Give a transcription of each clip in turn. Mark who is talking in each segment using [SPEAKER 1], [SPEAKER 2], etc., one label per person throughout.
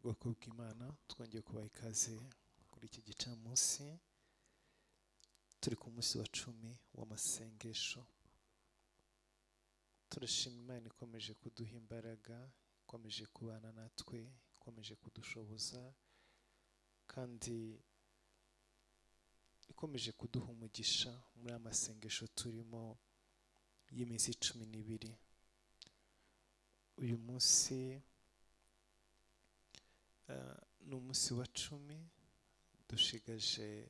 [SPEAKER 1] Bwoko bw'Imana, twongeye kubaha ikaze kuri iki gicamunsi. Turi ku munsi wa 10 w'amasengesho. Turashima Imana ikomeje kuduha imbaraga, ikomeje kubana natwe, ikomeje kudushoboza kandi ikomeje kuduha umugisha muri aya masengesho turimo y'iminsi 12. Uyu munsi ni umunsi wa 10, dushigaje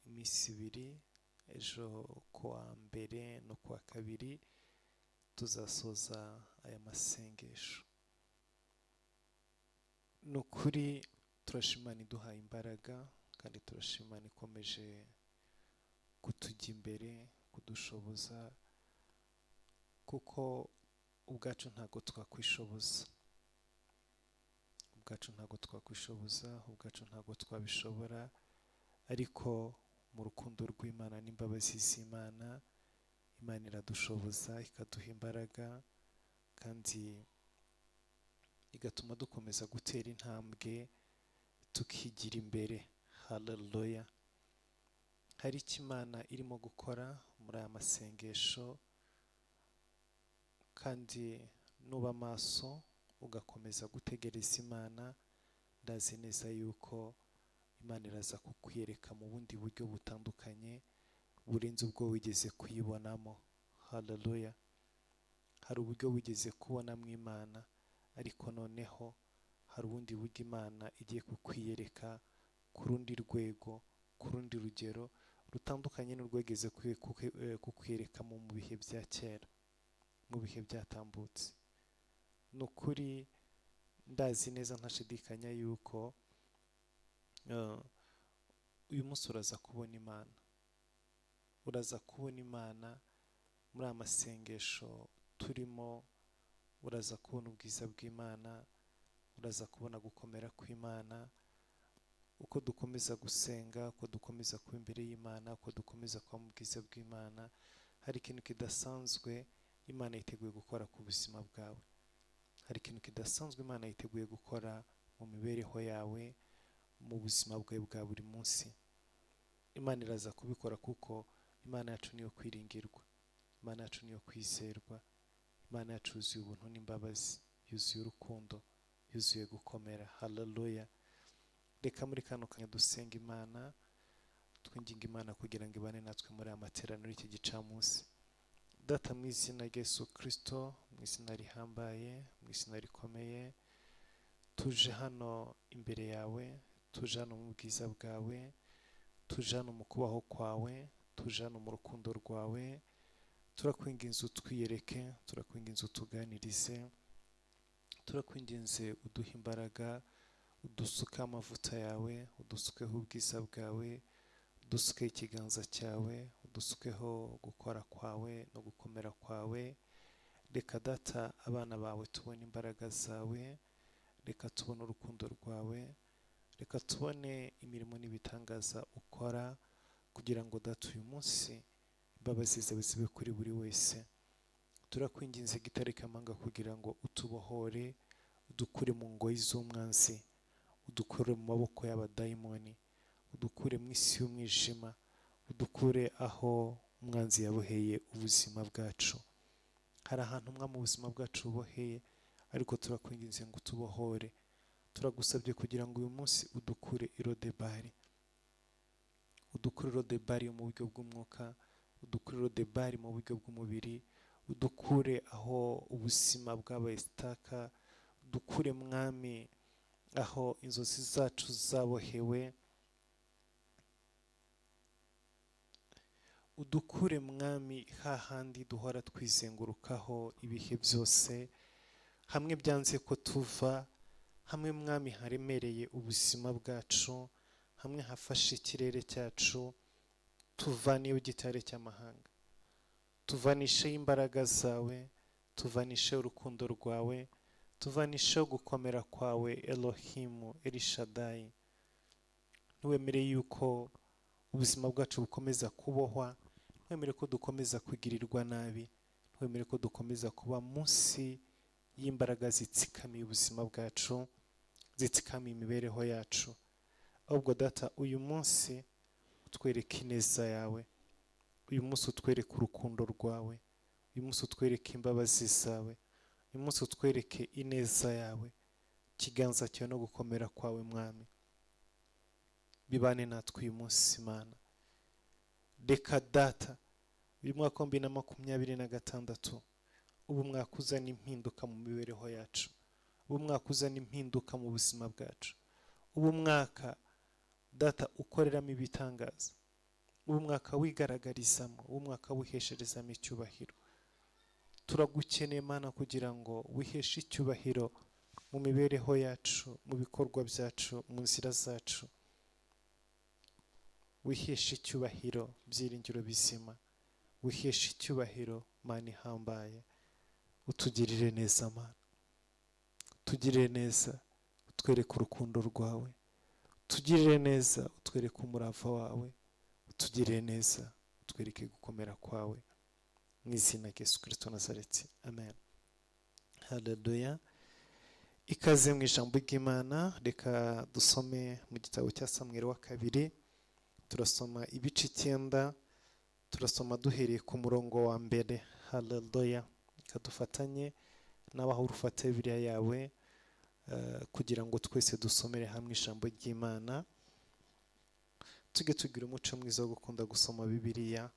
[SPEAKER 1] iminsi 2, ejo kuwa mbere no kuwa kabiri tuzasoza aya masengesho. Ni ukuri turashima Imana iduhaye imbaraga, kandi turashima Imana ikomeje kutujya imbere, kudushoboza, kuko ubwacu ntabwo twakwishoboza, ubwacu ntabwo twakwishoboza, ubwacu ntabwo twabishobora, ariko mu rukundo rw'Imana n'imbabazi z'Imana, Imana iradushoboza, ikaduha imbaraga kandi igatuma dukomeza gutera intambwe tukigira imbere. Haleluya! Hari icyo Imana irimo gukora muri aya masengesho, kandi nuba maso ugakomeza gutegereza Imana, ndazi neza yuko Imana iraza kukwiyereka mu bundi buryo butandukanye burenze ubwo wigeze kuyibonamo. Haleluya! Hari uburyo wigeze kubonamo Imana, ariko noneho hari ubundi buryo Imana igiye kukwiyereka ku rundi rwego, ku rundi rugero rutandukanye n'urwegeze kukwiyereka mu bihe bya kera, mu bihe byatambutse. Ni ukuri ndazi neza ntashidikanya yuko uyu munsi uraza kubona Imana, uraza kubona Imana muri aya masengesho turimo, uraza kubona ubwiza bw'Imana, uraza kubona gukomera kw'Imana. Uko dukomeza gusenga, uko dukomeza kuba imbere y'Imana, uko dukomeza kuba mu bwiza bw'Imana, hari ikintu kidasanzwe Imana yiteguye gukora ku buzima bwawe, hari ikintu kidasanzwe Imana yiteguye gukora mu mibereho yawe, mu buzima bwawe bwa buri munsi. Imana iraza kubikora kuko Imana yacu niyo kwiringirwa, Imana yacu niyo kwizerwa, Imana yacu yuzuye ubuntu n'imbabazi, yuzuye urukundo, yuzuye gukomera. Haleluya! Reka muri kano kanya dusenga Imana, twinginga Imana kugira ngo ibane natwe muri aya materaniro y'iki gicamunsi. Data, mu izina rya Yesu Kristo, mu izina rihambaye, mu izina rikomeye, tuje hano imbere yawe, tuje hano mu bwiza bwawe, tuje hano mu kubaho kwawe, tuje hano mu rukundo rwawe. Turakwinginze utwiyereke, turakwinginze utuganirize, turakwinginze uduhe imbaraga, udusuke amavuta yawe, udusukeho ubwiza bwawe, udusukeho ikiganza cyawe, udusukeho gukora kwawe no gukomera kwawe. Reka Data abana bawe tubone imbaraga zawe, reka tubone urukundo rwawe, reka tubone imirimo n'ibitangaza ukora, kugira ngo Data uyu munsi imbabazi zawe zibe kuri buri wese. Turakwinginze gitare kamanga kugira ngo utubohore, udukure mu ngoyi z'umwanzi, udukure mu maboko y'abadayimoni, udukure mu isi y'umwijima, udukure aho umwanzi yaboheye ubuzima bwacu. Hari ahantu umwe mu buzima bwacu buboheye, ariko turakwinginze ngo utubohore. Turagusabye kugira ngo uyu munsi udukure irodebari, udukure irodebari mu buryo bw'umwuka, udukure irodebari mu buryo bw'umubiri, udukure aho ubuzima bwabaye sitaka, udukure Mwami aho inzozi zacu zabohewe, udukure Mwami hahandi duhora twizengurukaho ibihe byose, hamwe byanze ko tuva, hamwe Mwami haremereye ubuzima bwacu, hamwe hafashe ikirere cyacu. Tuvaneyo igitare cy'amahanga, tuvanisheho imbaraga zawe, tuvanisheho urukundo rwawe, tuvanisheho gukomera kwawe Elohimu Elishadayi. Ntiwemere yuko ubuzima bwacu bukomeza kubohwa, ntiwemere ko dukomeza kugirirwa nabi, ntiwemere ko dukomeza kuba munsi y'imbaraga zitsikamiye ubuzima bwacu. zitsikamiye imibereho yacu. Ahubwo Data, uyu munsi utwereke ineza yawe, uyu munsi utwereke urukundo rwawe, uyu munsi utwereke imbabazi zawe, uyu munsi utwereke ineza yawe, ikiganza cyawe no gukomera kwawe Mwami, bibane natwe uyu munsi Mana. Reka Data, uyu mwaka wa 2026 ubu mwaka uzana impinduka mu mibereho yacu, ubu mwaka uzana impinduka mu buzima bwacu, ubu mwaka Data ukoreramo ibitangaza, ubu mwaka wigaragarizamo, ubu mwaka wihesherezamo icyubahiro. Turagukeneye Mana kugira ngo wiheshe icyubahiro mu mibereho yacu, mu bikorwa byacu, mu nzira zacu. Wiheshe icyubahiro byiringiro bizima, wiheshe icyubahiro Mana ihambaye. Utugirire neza Mana, utugirire neza, utwereke urukundo rwawe, utugirire neza, utwereke umurava wawe, utugirire neza, utwereke gukomera kwawe, mu izina rya Yesu Kristo Nazareti, amen. Haleluya. Ikaze mu ijambo ry'Imana. Reka dusome mu gitabo cya Samweli wa kabiri, turasoma ibice 9, turasoma duhereye ku murongo wa 1. Haleluya. Reka dufatanye n'abaho urufate Bibiliya yawe kugira ngo twese dusomere hamwe ijambo ry'Imana. Tujye tugira umuco mwiza wo gukunda gusoma Bibiliya,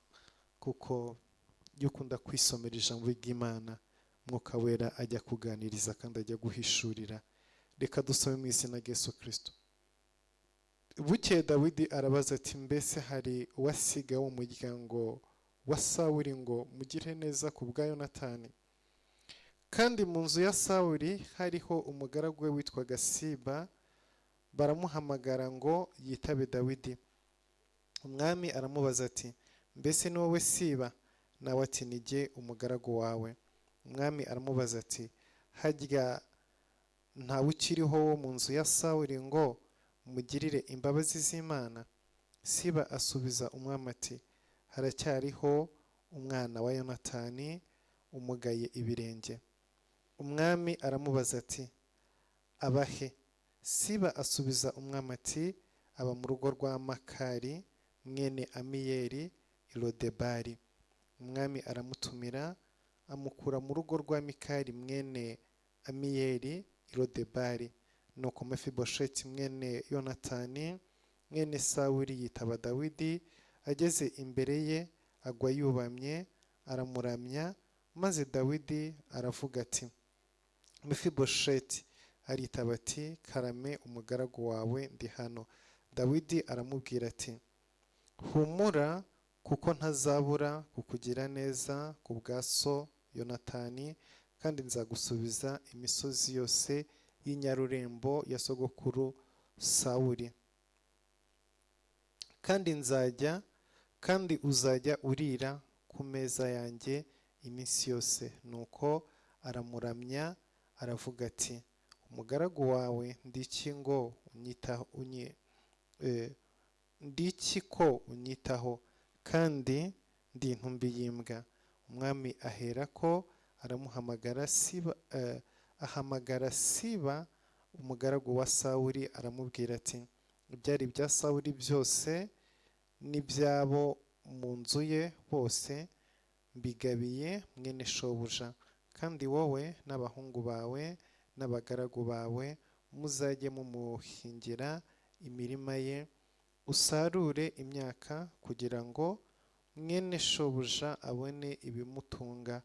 [SPEAKER 1] kuko iyo ukunda kwisomera ijambo ry'Imana, Mwuka Wera ajya kuganiriza kandi ajya guhishurira. Reka dusome mu izina rya Yesu Kristo. Bukeye Dawidi arabaza ati: mbese hari uwasiga wo mu muryango wa Sawuli ngo mugire neza ku bwa Yonatani? Kandi mu nzu ya Sawuli hariho umugaragu we witwaga Siba, baramuhamagara ngo yitabe Dawidi. Umwami aramubaza ati: mbese ni wowe Siba? Nawe ati: ni jye umugaragu wawe. Umwami aramubaza ati: harya ntawe ukiriho wo mu nzu ya Sawuli ngo mugirire imbabazi z'Imana? Siba asubiza umwami ati: haracyariho umwana wa Yonatani umugaye ibirenge. Umwami aramubaza ati: abahe? Siba asubiza umwami ati: aba mu rugo rwa Makari mwene Amiyeli i Lodebari. Umwami aramutumira, amukura mu rugo rwa Mikali mwene Amiyeli i Lodebari. Nuko Mefibosheti mwene Yonatani mwene Sawuli yitaba Dawidi, ageze imbere ye agwa yubamye, aramuramya. Maze Dawidi aravuga ati: Mefibosheti. Aritaba ati: karame umugaragu wawe, ndi hano. Dawidi aramubwira ati: humura, kuko ntazabura kukugira neza ku bwa so Yonatani, kandi nzagusubiza imisozi yose y'inyarurembo ya sogokuru Sawuli, kandi nzajya kandi uzajya urira ku meza yanjye iminsi yose. Nuko aramuramya, aravuga ati: umugaragu wawe ndiki ngo unyitaho, ndiki ko unyitaho, kandi ndi intumbi y'imbwa? Umwami aherako aramuhamagara Siba, ahamagara Siba umugaragu wa Sawuli, aramubwira ati: ibyari ibya Sawuli byose n'ibyabo mu nzu ye bose mbigabiye mwene shobuja, kandi wowe n'abahungu bawe n'abagaragu bawe muzajye mumuhingira imirima ye, usarure imyaka, kugira ngo mwene shobuja abone ibimutunga.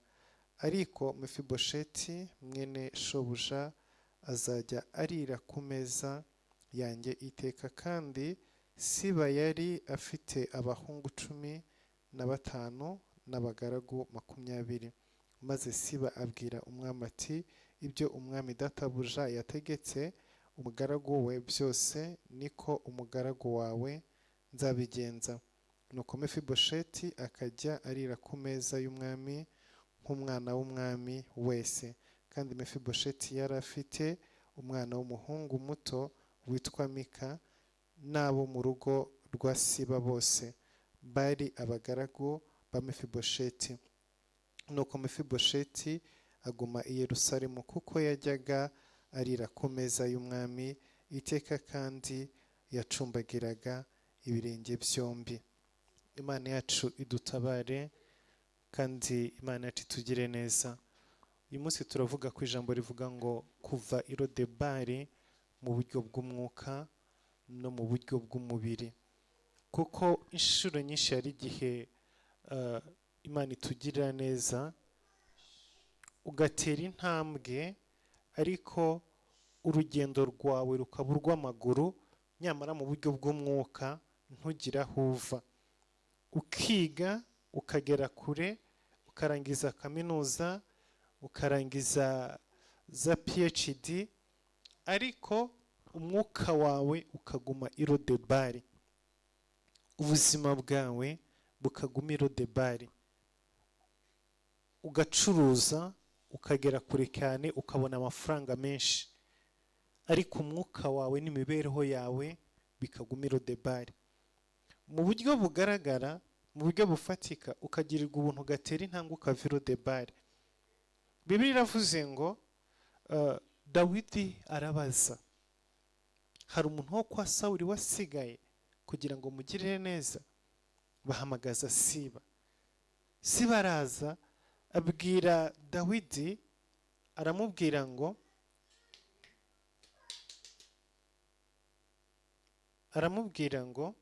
[SPEAKER 1] Ariko Mefibosheti mwene shobuja azajya arira ku meza yanjye iteka. Kandi Siba yari afite abahungu 15 n'abagaragu 20. Maze Siba abwira umwami ati: ibyo umwami databuja yategetse umugaragu we byose, niko umugaragu wawe nzabigenza. Nuko Mefibosheti akajya arira ku meza y'umwami nk'umwana w'umwami wese. Kandi Mefibosheti yari afite umwana w'umuhungu muto witwa Mika, n'abo mu rugo rwa Siba bose bari abagaragu ba Mefibosheti. Nuko Mefibosheti aguma i Yerusalemu, kuko yajyaga arira ku meza y'umwami. Iteka kandi yacumbagiraga ibirenge byombi. Imana yacu idutabare kandi Imana yacu itugire neza. Uyu munsi turavuga ku ijambo rivuga ngo kuva i Lodebari mu buryo bw'umwuka no mu buryo bw'umubiri, kuko inshuro nyinshi hari igihe Imana itugirira neza ugatera intambwe, ariko urugendo rwawe rukaba urw'amaguru, nyamara mu buryo bw'umwuka ntugire aho uva. Ukiga ukagera kure, ukarangiza kaminuza, ukarangiza za PhD, ariko umwuka wawe ukaguma i Lodebari, ubuzima bwawe bukaguma i Lodebari. Ugacuruza ukagera kure cyane, ukabona amafaranga menshi, ariko umwuka wawe n'imibereho yawe bikaguma i Lodebari. Mu buryo bugaragara, mu buryo bufatika, ukagirirwa ubuntu ugatera intambwe ukava i Lodebari. Bibiliya iravuze ngo Dawidi arabaza, hari umuntu wo kwa Sawuli wasigaye kugira ngo mugirire neza? Bahamagaza Siba. Siba araza abwira Dawidi, aramubwira ngo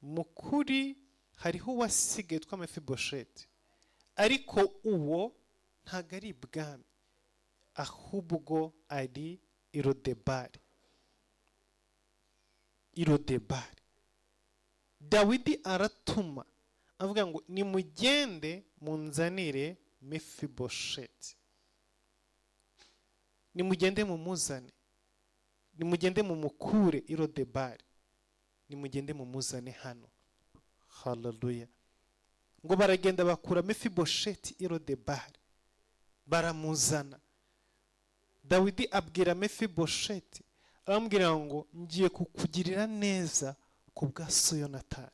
[SPEAKER 1] mu kuri hariho uwasigaye witwa Mefibosheti, ariko uwo ntabwo ari ibwami, ahubwo ari i Lodebari. I Lodebari. Dawidi aratuma avuga ngo nimugende munzanire Mefibosheti, nimugende mumuzane, nimugende mumukure i Lodebari, nimugende mumuzane hano. Haleluya. Ngo baragenda bakura Mefibosheti i Lodebari, baramuzana. Dawidi abwira Mefibosheti, aramubwira ngo ngiye kukugirira neza ku bwa so Yonatani,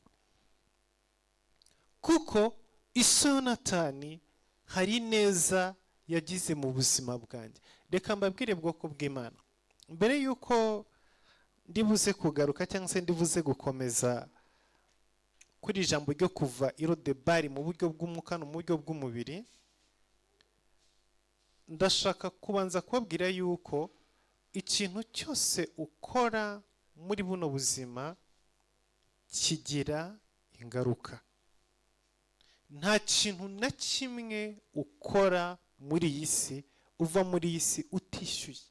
[SPEAKER 1] kuko iso Yonatani hari neza yagize mu buzima bwanjye. Reka mbabwire bwoko bw'Imana, mbere yuko ndibuze kugaruka cyangwa se ndibuze gukomeza kuri ijambo ryo kuva i Lodebari mu buryo bw'umwuka no mu buryo bw'umubiri, ndashaka kubanza kubabwira yuko ikintu cyose ukora muri buno buzima kigira ingaruka. Nta kintu na kimwe ukora muri iyi si uva muri iyi si utishyuye.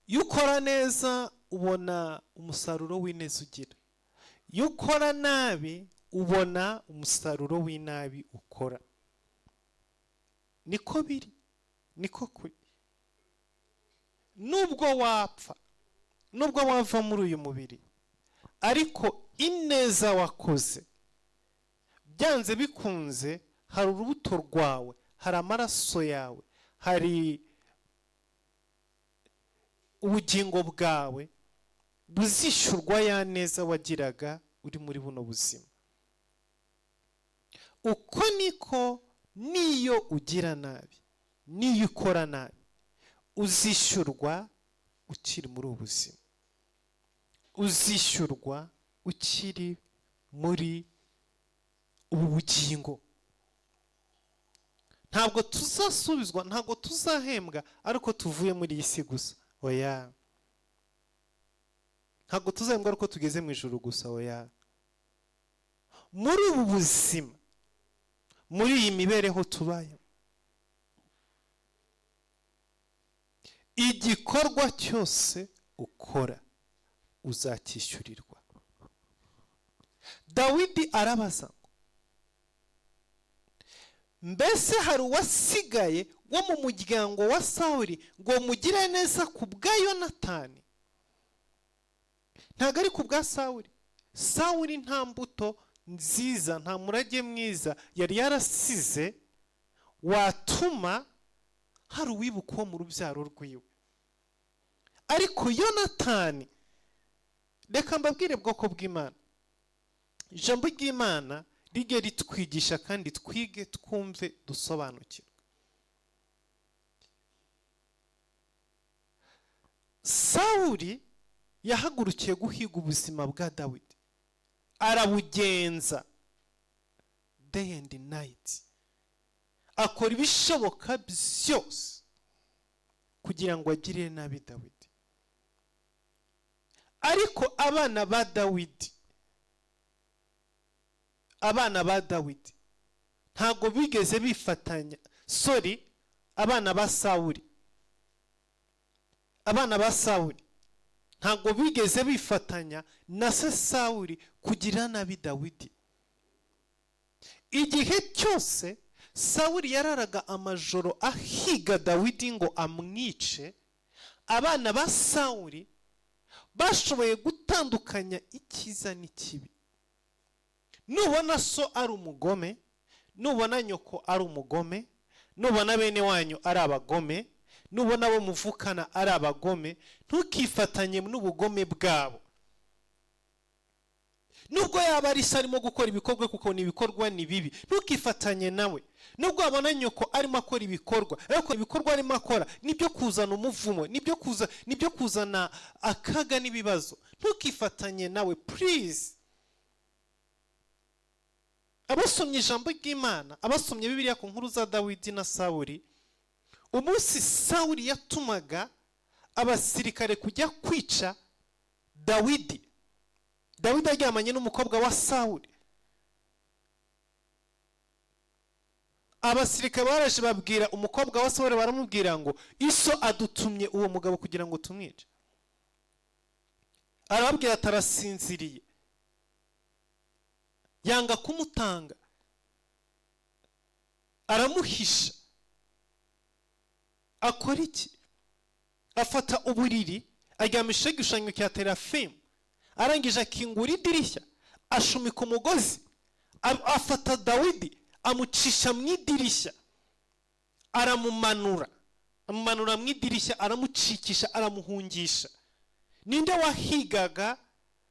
[SPEAKER 1] Iyo ukora neza ubona umusaruro w'ineza ugira, iyo ukora nabi ubona umusaruro w'inabi ukora. Niko biri, niko kuri. Nubwo wapfa, nubwo wava muri uyu mubiri, ariko ineza wakoze byanze bikunze hari urubuto rwawe, hari amaraso yawe, hari ubugingo bwawe buzishyurwa ya neza wagiraga uri muri buno buzima. Uko niko niyo ugira nabi, niyo ukora nabi, uzishyurwa ukiri muri ubu buzima, uzishyurwa ukiri muri ubu bugingo. Ntabwo tuzasubizwa, ntabwo tuzahembwa ariko tuvuye muri iyi si gusa, oya. Ntabwo tuzahembwa ariko tugeze mu ijuru gusa, oya. Muri ubu buzima, muri iyi mibereho tubayemo, igikorwa cyose ukora uzacyishyurirwa. Dawidi arabaza ngo mbese hari uwasigaye wo mu muryango wa Sawuli ngo mugire neza ku bwa Yonatani? Ntabwo ari ku bwa Sawuli. Sawuli nta mbuto nziza, nta murage mwiza yari yarasize watuma hari uwibuka uwo mu rubyaro rwiwe. Ariko Yonatani, reka mbabwire bwoko bw'Imana, ijambo ry'Imana rijye ritwigisha kandi twige, twumve, dusobanukirwe. Sawuli yahagurukiye guhiga ubuzima bwa Dawidi, arabugenza day and night, akora ibishoboka byose kugira ngo agirire nabi Dawidi. Ariko abana ba Dawidi ntabwo bigeze bifatanya, sorry, abana ba Sawuli ntabwo bigeze bifatanya na se Sawuli kugira nabi Dawidi. Igihe cyose Sawuli yararaga amajoro ahiga Dawidi ngo amwice, abana ba Sawuli bashoboye gutandukanya icyiza n'ikibi. Nubona so ari umugome, nubona nyoko ari umugome, nubona bene wanyu ari abagome, nubona abo muvukana ari abagome, ntukifatanye n'ubugome bwabo. Nubwo yaba ari se arimo gukora ibikorwa, kuko ni ibikorwa ni bibi, ntukifatanye nawe. Nubwo wabona nyoko arimo akora ibikorwa, ariko ibikorwa arimo akora nibyo kuzana umuvumo, nibyo kuzana akaga n'ibibazo, ntukifatanye nawe, please. Abasomye ijambo ry'Imana, abasomye Bibiliya ku nkuru za Dawidi na Sawuli, umunsi Sawuli yatumaga abasirikare kujya kwica Dawidi, Dawidi aryamanye n'umukobwa wa Sawuli, abasirikare baraje babwira umukobwa wa Sawuli, baramubwira ngo iso adutumye uwo mugabo kugira ngo tumwice. Arababwira ati arasinziriye, yanga kumutanga, aramuhisha. Akora iki? Afata uburiri aryamisha igishushanyo cya terafimu, arangije akingura idirishya, ashumika umugozi, afata Dawidi amucisha mu idirishya, aramumanura, amumanura mu idirishya, aramucikisha, aramuhungisha. Ninde wahigaga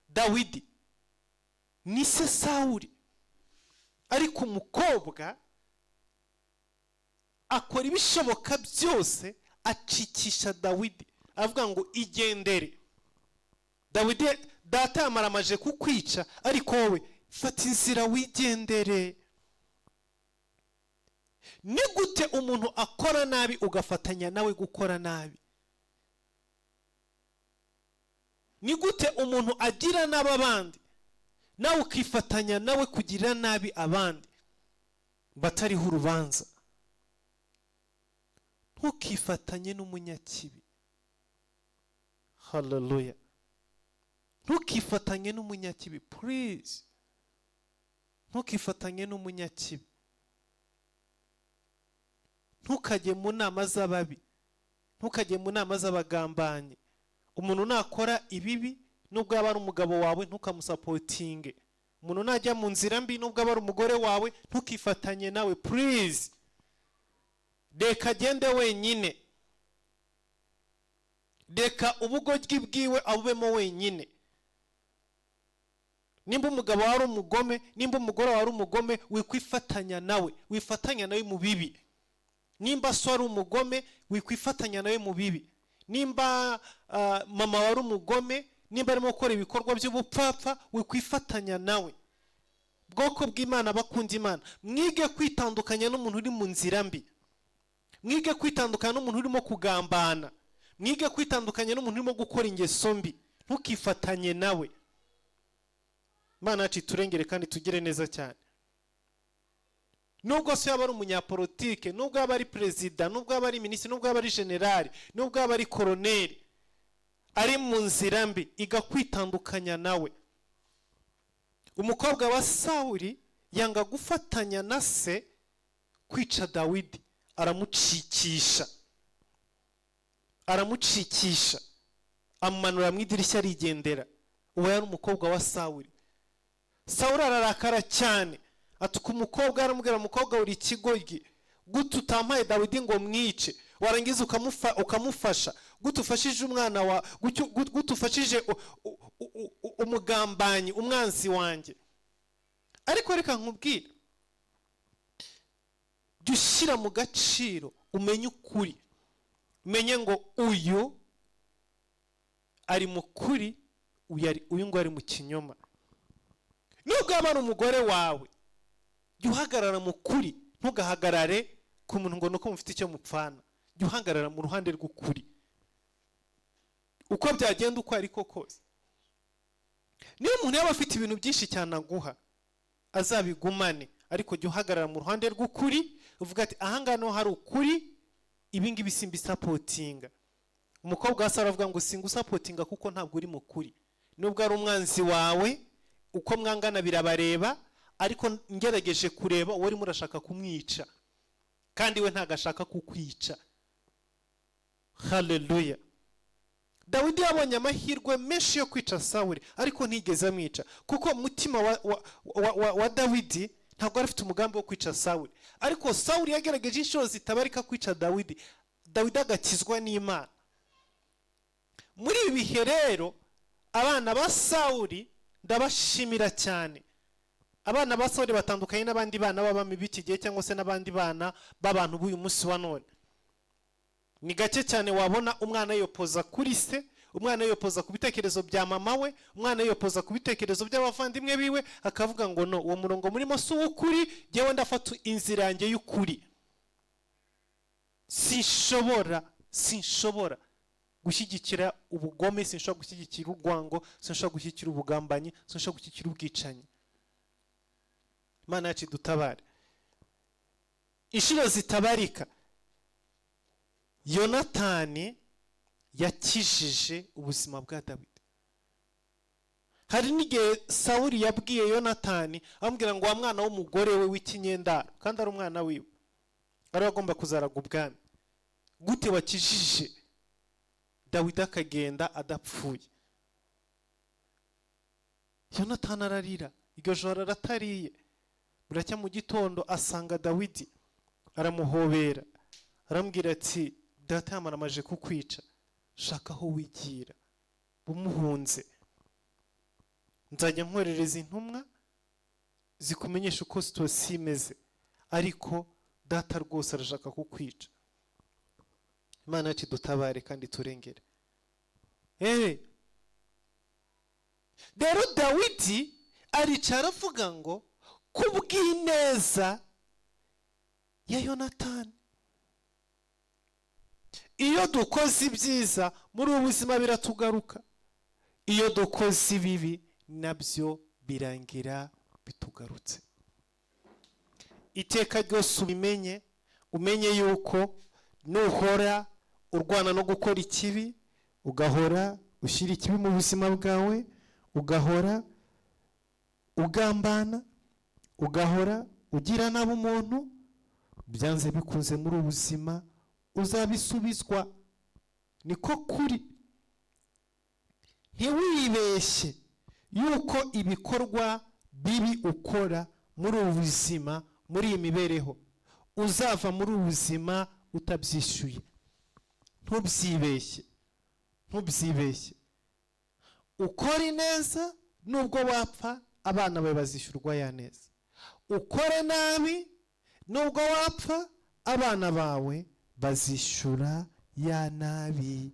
[SPEAKER 1] Dawidi? Ni se Sawuli. Ariko umukobwa akora ibishoboka byose acikisha Dawidi, avuga ngo igendere Dawidi, data yamaramaje kukwica, ariko wowe fata inzira wigendere. Ni gute umuntu akora nabi ugafatanya nawe gukora nabi? Ni gute umuntu agira nabi abandi nawe ukifatanya nawe kugira nabi abandi batariho urubanza? Ntukifatanye n'umunyakibi. Haleluya. Ntukifatanye n'umunyakibi, please. Ntukifatanye n'umunyakibi. Ntukajye mu nama z'ababi, ntukajye mu nama z'abagambanyi. Umuntu nakora ibibi, nubwo yaba ari umugabo wawe, ntukamusapotinge. Umuntu najya mu nzira mbi, nubwo aba ari umugore wawe, ntukifatanye nawe, please. Reka agende wenyine, reka ubugoryi bwiwe abubemo wenyine. Nimba umugabo wawe ari umugome, nimba umugore wawe ari umugome, wikwifatanya nawe, wifatanya nawe mu bibi. Nimba so ari umugome, wikwifatanya nawe mu bibi. Nimba mama wawe ari umugome, nimba arimo gukora ibikorwa by'ubupfapfa, wikwifatanya nawe. Bwoko bw'Imana, bakunda Imana, mwige kwitandukanya n'umuntu uri mu nzira mbi, mwige kwitandukanya n'umuntu urimo kugambana, mwige kwitandukanya n'umuntu urimo gukora ingeso mbi, ntukifatanye nawe. Imana yacu iturengere kandi tugire neza cyane. Nubwo se yaba ari umunyapolitike, nubwo yaba ari perezida, nubwo yaba ari minisitiri, nubwo yaba ari generali, nubwo yaba ari koroneri, ari mu nzira mbi, iga kwitandukanya nawe. Umukobwa wa Sawuli yanga gufatanya na se kwica Dawidi, aramucikisha, aramucikisha, amumanura mu idirishya arigendera. Uwo yari umukobwa wa Sawuli. Sawuli ararakara cyane, atuka umukobwa, aramubwira, umukobwa uri ikigoryi, gute utampaye Dawidi ngo mwice, warangiza ukamufasha, gute ufashije umwana wa, gute ufashije umugambanyi, umwanzi wanjye. Ariko reka nkubwire, jya ushyira mu gaciro, umenye ukuri, umenye ngo uyu Ari mu kuri, uyu nguyu ari mu kinyoma. Nubwo yaba ari umugore wawe, jya uhagarara mu kuri, ntugahagarare ku muntu ngo nuko mufite icyo mupfana. Jya uhagarara mu ruhande rw'ukuri uko byagenda uko ariko kose. Niyo umuntu yaba afite ibintu byinshi cyane aguha, azabigumane, ariko jya uhagarara mu ruhande rw'ukuri, uvuga ati ahangaha niho hari ukuri, ibi ngibi simbisupportinga. Umukobwa wa Sara aravuga ngo singusupportinga kuko ntabwo uri mu kuri. Nubwo ari umwanzi wawe, uko mwangana birabareba, ariko ngerageje kureba uwo urimo urashaka kumwica, kandi we ntabwo ashaka kukwica. Haleluya. Dawidi yabonye amahirwe menshi yo kwica Sawuli, ariko ntigeze amwica, kuko umutima wa Dawidi ntabwo yari afite umugambi wo kwica Sawuli. Ariko Sawuli yagerageje inshuro zitabarika kwica Dawidi, Dawidi agakizwa n'Imana. Muri ibi bihe rero, abana ba Sawuli ndabashimira cyane. Abana ba Sawuli batandukanye n'abandi bana b'abami b'iki gihe, cyangwa se n'abandi bana b'abantu b'uyu munsi wa none. Ni gake cyane wabona umwana yopposa kuri se, umwana yopposa ku bitekerezo bya mama we, umwana yopposa ku bitekerezo by'abavandimwe biwe, akavuga ngo no, uwo murongo murimo si uw'ukuri, jyewe ndafata inzira yanjye y'ukuri. Sinshobora gushyigikira ubugome, sinshobora gushyigikira urwango, sinshobora gushyigikira ubugambanyi, sinshobora gushyigikira ubwicanyi. Imana yacu idutabare. Inshuro zitabarika Yonatani yakijije ubuzima bwa Dawidi. Hari n'igihe Sawuli yabwiye Yonatani, amubwira ngo wa mwana w'umugore we w'ikinyendaro, kandi ari umwana wiwe, ari we agomba kuzaraga ubwami, gute wakijije Dawidi akagenda adapfuye? Yonatani ararira iryo joro, aratariye. Buracya mu gitondo asanga Dawidi, aramuhobera, aramubwira ati data yamaramaje kukwica, shaka aho wigira bumuhunze, nzajya nkoherereza intumwa zikumenyesha uko situation imeze, ariko data rwose arashaka kukwica. Imana yacu idutabare kandi turengere. Rero Dawidi aricara avuga ngo kubw'ineza ya Yonatani. Iyo dukoze ibyiza muri ubu buzima biratugaruka, iyo dukoze ibibi nabyo birangira bitugarutse. Iteka ryose ubimenye, umenye yuko nuhora urwana no gukora ikibi, ugahora ushyira ikibi mu buzima bwawe, ugahora ugambana, ugahora ugira nabi umuntu, byanze bikunze muri ubu buzima uzabisubizwa. Niko kuri. Ntiwibeshye yuko ibikorwa bibi ukora muri ubu buzima, muri iyi mibereho, uzava muri ubu buzima utabyishyuye. Ntubyibeshye, ntubyibeshye. Ukore neza, nubwo wapfa abana bawe bazishyurwa ya neza. Ukore nabi, nubwo wapfa abana bawe bazishyura ya nabi,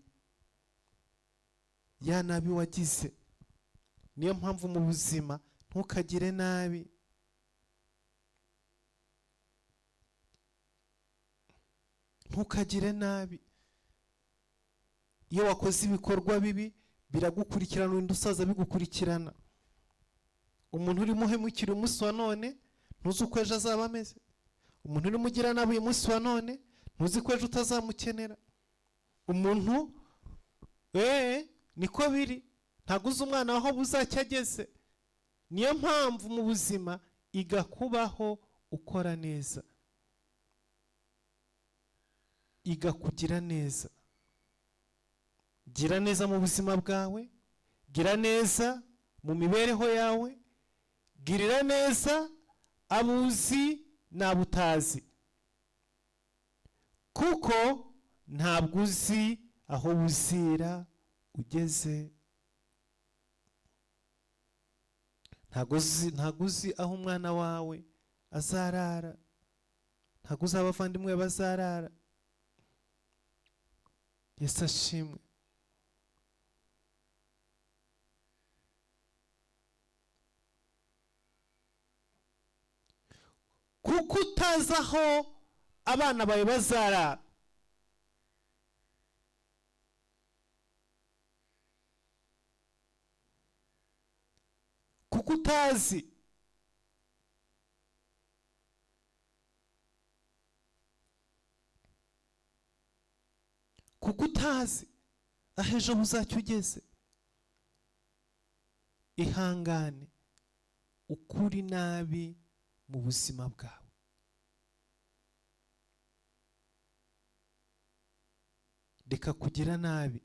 [SPEAKER 1] ya nabi wagize. Niyo mpamvu mu buzima ntukagire nabi. Ntukagire nabi. Iyo wakoze ibikorwa bibi biragukurikirana, undi usaza bigukurikirana. Umuntu urimo uhemukira umunsi wa none, ntuzi uko ejo azaba ameze. Umuntu urimo ugira nabi uyu munsi wa none, ntuzi ko ejo utazamukenera. Umuntu niko biri, ntabwo uzi umwana aho buzacya ageze. Niyo mpamvu mu buzima igakubaho ukora neza, igakugira neza. Gira neza mu buzima bwawe, gira neza mu mibereho yawe, girira neza abo uzi n'abo utazi, kuko ntabwo uzi aho buzira ugeze. Ntabwo uzi aho umwana wawe azarara, ntabwo uzi aho abavandimwe bazarara. Yesu ashimwe. Kuko utazi aho abana bawe bazarara. Kuko utazi aho ejo buzacya ugeze. Ihangane ukuri nabi mu buzima bwawe. Reka kugira nabi,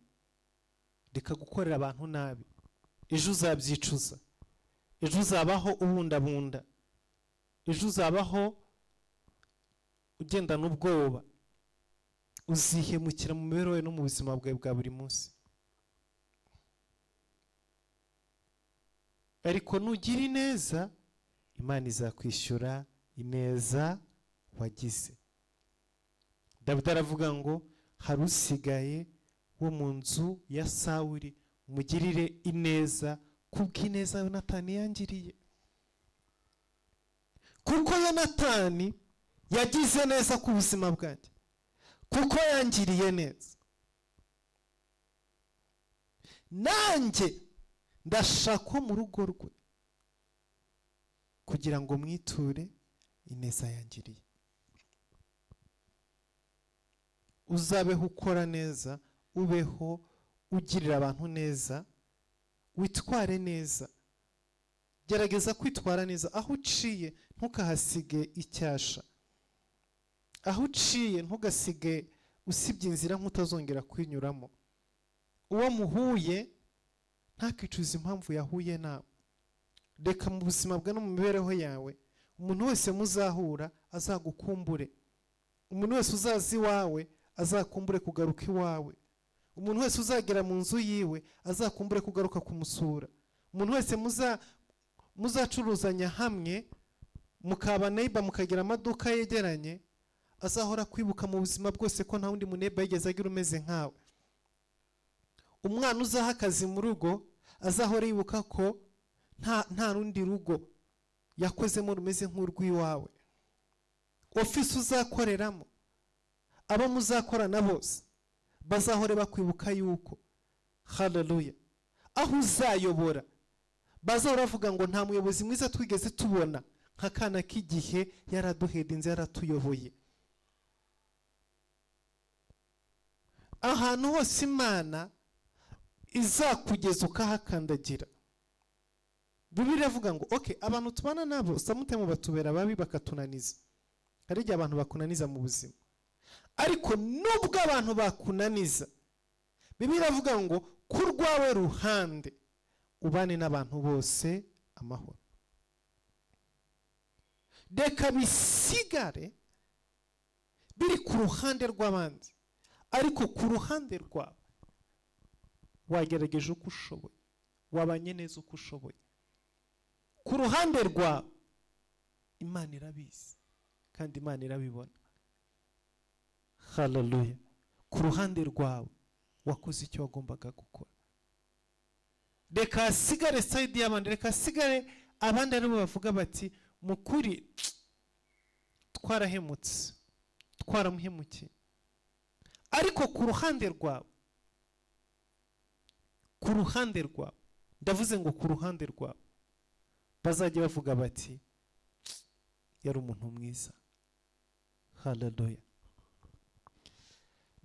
[SPEAKER 1] reka gukorera abantu nabi, ejo uzabyicuza, ejo uzabaho ubundabunda, ejo uzabaho ugendana ubwoba, uzihemukira mu mibereho no mu buzima bwawe bwa buri munsi. Ariko nugira ineza, Imana izakwishyura ineza wagize. Dawidi aravuga ngo hari usigaye wo mu nzu ya Sawuli, mugirire ineza kubw'ineza Yonatani yangiriye. Kuko Yonatani yagize neza ku buzima bwanjye, kuko yangiriye neza, nanjye ndashaka mu rugo rwe kugira ngo mwiture ineza yangiriye. Uzabeho ukora neza, ubeho ugirira abantu neza, witware neza, gerageza kwitwara neza. Aho uciye ntukahasige icyasha, aho uciye ntugasige usibye inzira nk'utazongera kwinyuramo. Uwo muhuye ntakicuze impamvu yahuye nawe. Reka mu buzima bwe no mu mibereho yawe, umuntu wese muzahura azagukumbure, umuntu wese uzaza iwawe azakumbure kugaruka iwawe, umuntu wese uzagera mu nzu yiwe azakumbure kugaruka kumusura, umuntu wese muzacuruzanya hamwe mukaba neighbor, mukagira amaduka yegeranye, azahora kwibuka mu buzima bwose ko nta wundi muneighbor yigeze agira umeze nkawe. Umwana uzaha akazi mu rugo azahora yibuka ko nta rundi rugo yakozemo rumeze nk'urw'iwawe. Ofisi uzakoreramo, abo muzakorana bose bazahore bakwibuka yuko, haleluya, aho uzayobora bazahora bavuga ngo nta muyobozi mwiza twigeze tubona nka kana k'igihe yaraduhedinze, yaratuyoboye. Ahantu hose Imana izakugeza ukahakandagira. Bibiliya iravuga ngo okay, abantu tubana nabo samutemu batubera babi bakatunaniza. Hari igihe abantu bakunaniza mu buzima, ariko nubwo abantu bakunaniza, Bibiliya iravuga ngo ku rwawe ruhande ubane n'abantu bose amahoro. Reka bisigare biri ku ruhande rw'abandi, ariko ku ruhande rwawe wagerageje uko ushoboye, wabanye neza uko ushoboye. Ku ruhande rwawe Imana irabizi kandi Imana irabibona. Haleluya. Ku ruhande rwawe wakoze icyo wagombaga gukora. Reka hasigare side y'abandi, reka hasigare abandi aribo bavuga bati mukuri twarahemutse, twaramuhemukiye. Ariko ku ruhande rwawe, ku ruhande rwawe, ndavuze ngo ku ruhande rwawe bazajya bavuga bati yari umuntu mwiza. Haleluya.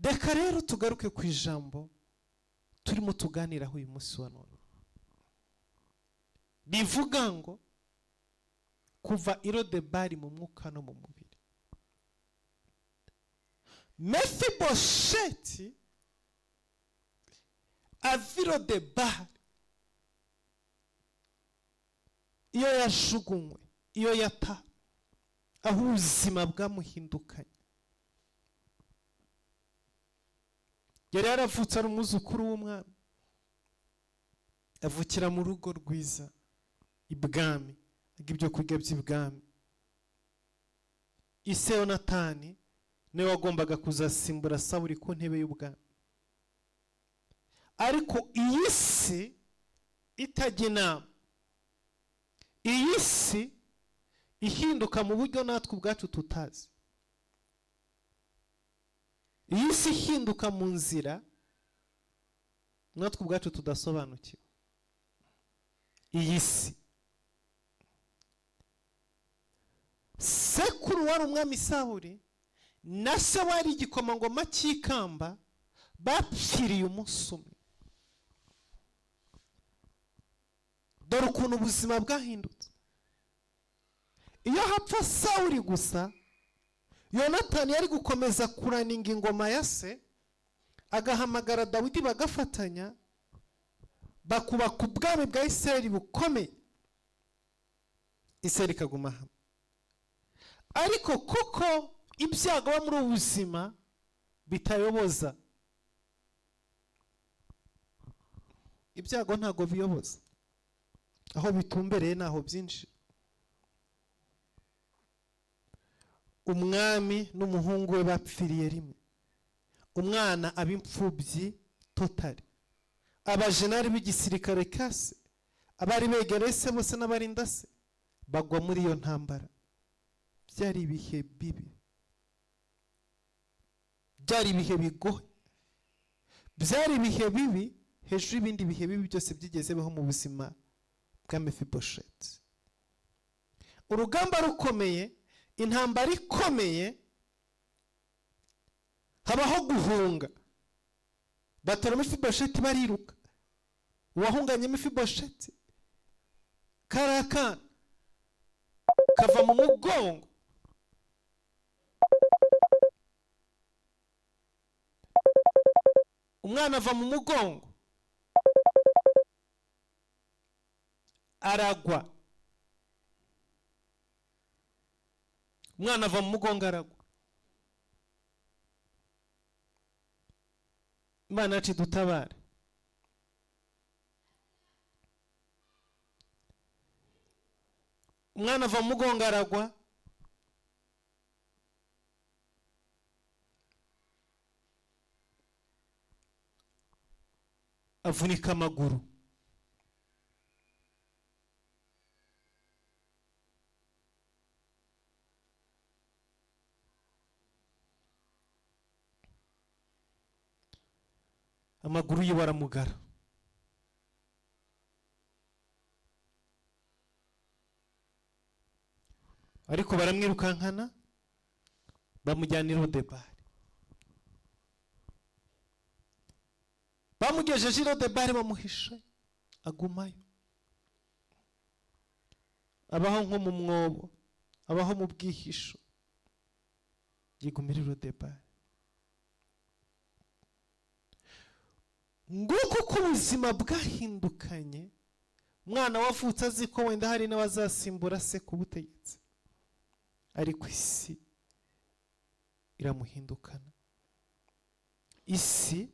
[SPEAKER 1] Reka rero tugaruke ku ijambo turimo tuganiraho uyu munsi wa none, rivuga ngo kuva i Lodebari mu mwuka no mu mubiri. Mefibosheti ava i Lodebari, iyo yajugunywe, iyo yata, aho ubuzima bwamuhindukanye. Yari yaravutse ari umwuzukuru w'umwami, avukira mu rugo rwiza ibwami, arya ibyo kurya by'ibwami. Ise Yonatani niwe wagombaga kuzasimbura Sawuli ku ntebe y'ubwami. Ariko iyi si itajya inama, iyi si Ihinduka mu buryo natwe ubwacu tutazi. Iyi si ihinduka mu nzira natwe ubwacu tudasobanukiwe. Iyi si sekuru wari umwami Sawuli na se wari igikomangoma cy'ikamba bapfiriye umunsi umwe. Dore ukuntu ubuzima bwahindutse. Iyo hapfa Sawuli gusa, Yonatani yari gukomeza kuraninga ingoma ya se, agahamagara Dawidi bagafatanya, bakubaka ubwami bwa Isirayeli bukomeye, Isirayeli ikaguma hamwe. Ariko kuko ibyago muri ubu buzima bitayoboza, ibyago ntago biyoboza, aho bitumbereye naho byinshi. Umwami n'umuhungu we bapfiriye rimwe, umwana aba imfubyi totali. Abajenali b'igisirikare kase, abari begereye se bose n'abarinda se bagwa muri iyo ntambara. Byari ibihe bibi, byari ibihe bigoye, byari ibihe bibi hejuru y'ibindi bihe bibi byose byigeze bibaho mu buzima bwa Mefibosheti. Urugamba rukomeye, intambara ikomeye, habaho guhunga. Batera Mefibosheti bariruka. Uwahunganye Mefibosheti karakana kava mu mugongo, umwana ava mu mugongo aragwa, umwana ava mu mugongo aragwa. Imana yacu idutabare. Umwana ava mu mugongo aragwa, avunika amaguru. Amaguru yiwe aramugara. Ariko baramwirukankana bamujyana i Lodebari. Bamugejeje i Lodebari bamuhisha, agumayo. Abaho nko mu mwobo, abaho mu bwihisho, yigumira i Lodebari. Nguko uko ubuzima bwahindukanye. Umwana wavutse azi ko wenda hari n'abazasimbura se ku butegetsi, ariko isi iramuhindukana, isi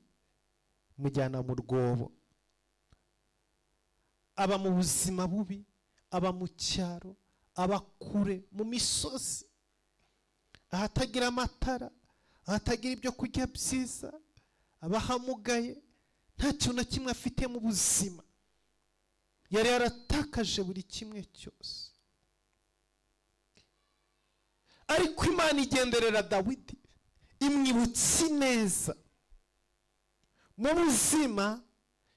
[SPEAKER 1] imujyana mu rwobo. Aba mu buzima bubi, aba mu cyaro, aba kure mu misozi, ahatagira amatara, ahatagira ibyo kurya byiza, abahamugaye, nta kintu na kimwe afite mu buzima. Yari yaratakaje buri kimwe cyose. Ariko Imana igenderera Dawidi, imwibutsa ineza. Mu buzima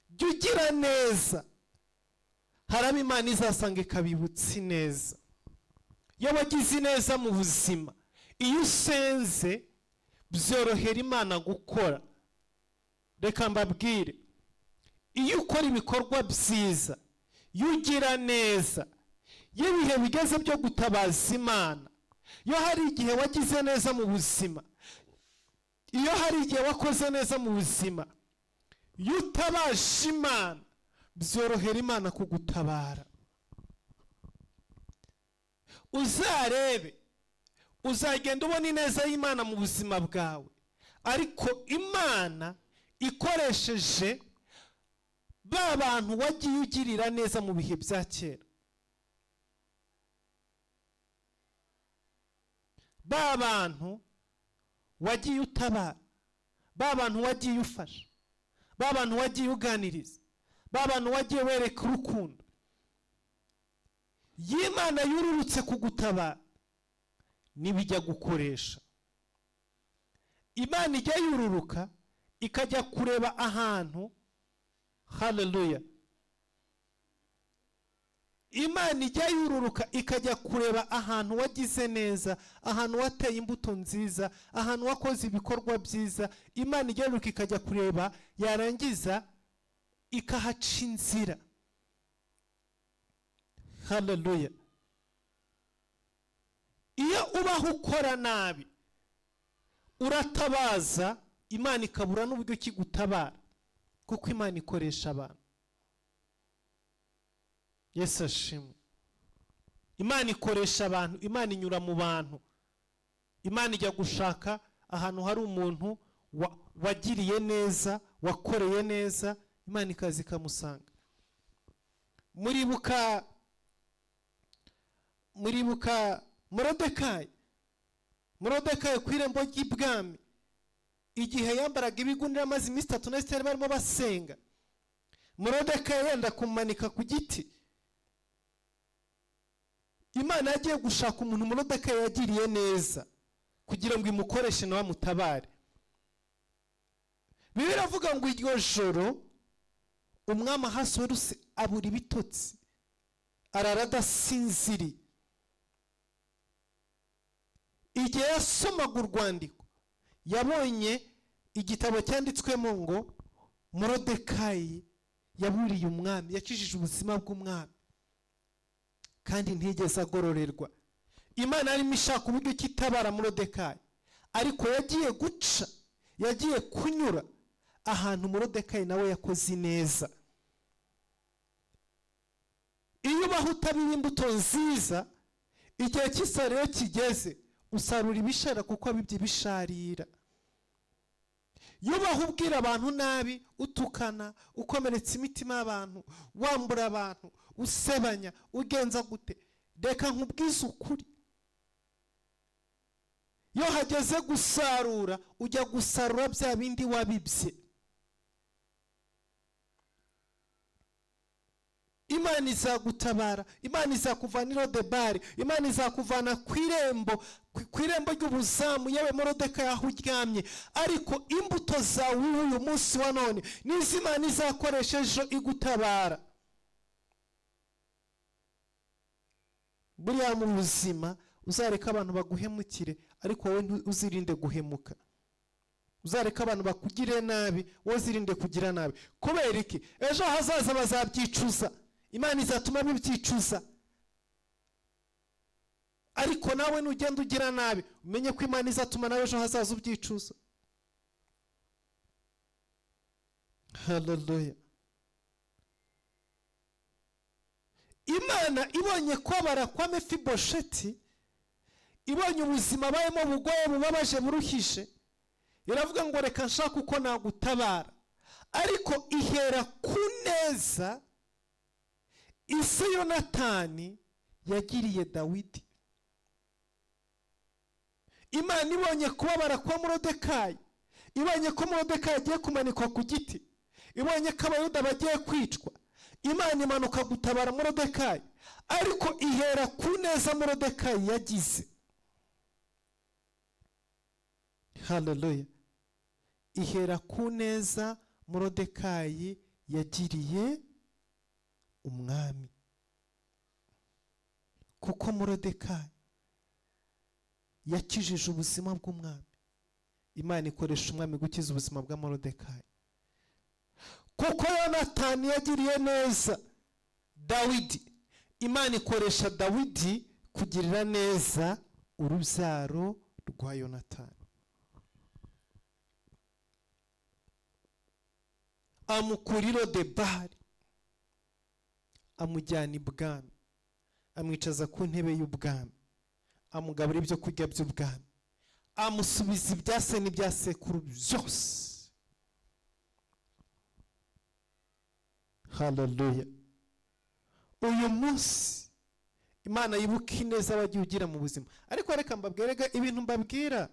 [SPEAKER 1] jya ugira neza, haraba Imana izasanga ikabibutsa ineza. Iyo wagize ineza mu buzima, iyo usenze byorohera Imana gukora. Reka mbabwire, iyo ukora ibikorwa byiza, iyo ugira neza, iyo ibihe bigeze byo gutabaza Imana, iyo hari igihe wagize neza mu buzima, iyo hari igihe wakoze neza mu buzima, iyo utabaje Imana byorohera Imana kugutabara. Uzarebe, uzagenda ubona ineza y'Imana mu buzima bwawe, ariko Imana ikoresheje ba bantu wagiye ugirira neza mu bihe bya kera, ba bantu wagiye utabara, ba bantu wagiye ufasha, ba bantu wagiye uganiriza, ba bantu wagiye wereka urukundo. Y'Imana yururutse kugutabara nibijya gukoresha. Imana ijya yururuka ikajya kureba ahantu. Haleluya. Imana ijya yururuka ikajya kureba ahantu wagize neza, ahantu wateye imbuto nziza, ahantu wakoze ibikorwa byiza. Imana ijya yururuka ikajya kureba, yarangiza ikahaca inzira. Haleluya. Iyo ubaho ukora nabi, uratabaza Imana ikabura n'uburyo kigutabara, kuko Imana ikoresha abantu. Yesu ashimwe. Imana ikoresha abantu, Imana inyura mu bantu. Imana ijya gushaka ahantu hari umuntu wagiriye neza, wakoreye neza, Imana ikaza ikamusanga. Muribuka Morodekayi. Morodekayi ku irembo ry'ibwami, igihe yambaraga ibigunira amaze iminsi 3 na Esiteri barimo basenga, Morodekayi yenda kumumanika ku giti. Imana yagiye gushaka umuntu Morodekayi yagiriye neza kugira ngo imukoreshe nawe amutabare. Bibiliya iravuga ngo iryo joro umwami Ahasuwerusi abura ibitotsi, arara adasinziriye. Igihe yasomaga urwandiko, yabonye igitabo cyanditswemo ngo Morodekayi yaburiye umwami, yakijije ubuzima bw'umwami kandi ntigeze agororerwa. Imana yarimo ishaka uburyo kitabara Morodekayi, ariko yagiye guca, yagiye kunyura ahantu Morodekayi nawe yakoze neza. Iyo ubaho utabira imbuto nziza, igihe cy'isarura kigeze usarura ibishara kuko abibye bisharira. Iyo ubaho ubwira abantu nabi, utukana, ukomeretsa imitima y'abantu, wambura abantu, usebanya, ugenza gute, reka nkubwize ukuri, iyo hageze gusarura ujya gusarura bya bindi wabibye. Imana izagutabara, Imana izakuvana i Lodebari, Imana izakuvana ku irembo, ku irembo ry'ubuzamu, yewe Morodekayi aho uryamye. Ariko imbuto zawe uyu munsi wa none nizo Imana izakoresha ejo igutabara. Buriya mu buzima uzareka abantu baguhemukire, ariko wowe uzirinde guhemuka. Uzareka abantu bakugire nabi, wowe uzirinde kugira nabi. Kubera iki? Ejo hazaza bazabyicuza, Imana izatuma bibyicuza. Ariko nawe nugenda ugira nabi, umenye ko Imana izatuma nawe ejo hazaza ubyicuza. Haleluya. Imana ibonye kubabara kwa Mefibosheti, ibonye ubuzima bayemo bugoye, bubabaje, buruhije, iravuga ngo reka nshaka uko nagutabara. Ariko ihera ku neza ise Yonatani yagiriye Dawidi. Imana ibonye kubabara kwa Morodekayi, ibonye ko Morodekayi agiye kumanikwa ku giti, ibonye ko Abayuda bagiye kwicwa, Imana imanuka gutabara Morodekayi, ariko ihera ku neza Morodekayi yagize. Haleluya. Ihera ku neza Morodekayi yagiriye umwami, kuko Morodekayi yakijije ubuzima bw'umwami. Imana ikoresha umwami gukiza ubuzima bwa Morodekayi. Kuko Yonatani yagiriye neza Dawidi, Imana ikoresha Dawidi kugirira neza urubyaro rwa Yonatani. Amukura i Lodebari, amujyana ibwami, amwicaza ku ntebe y'ubwami, amugabura ibyo kurya by'ubwami, amusubiza ibya se n'ibya sekuru byose. Haleluya. Uyu munsi Imana yibuka ineza wagiye ugira mu buzima. Ariko reka mbabwire ibintu mbabwira,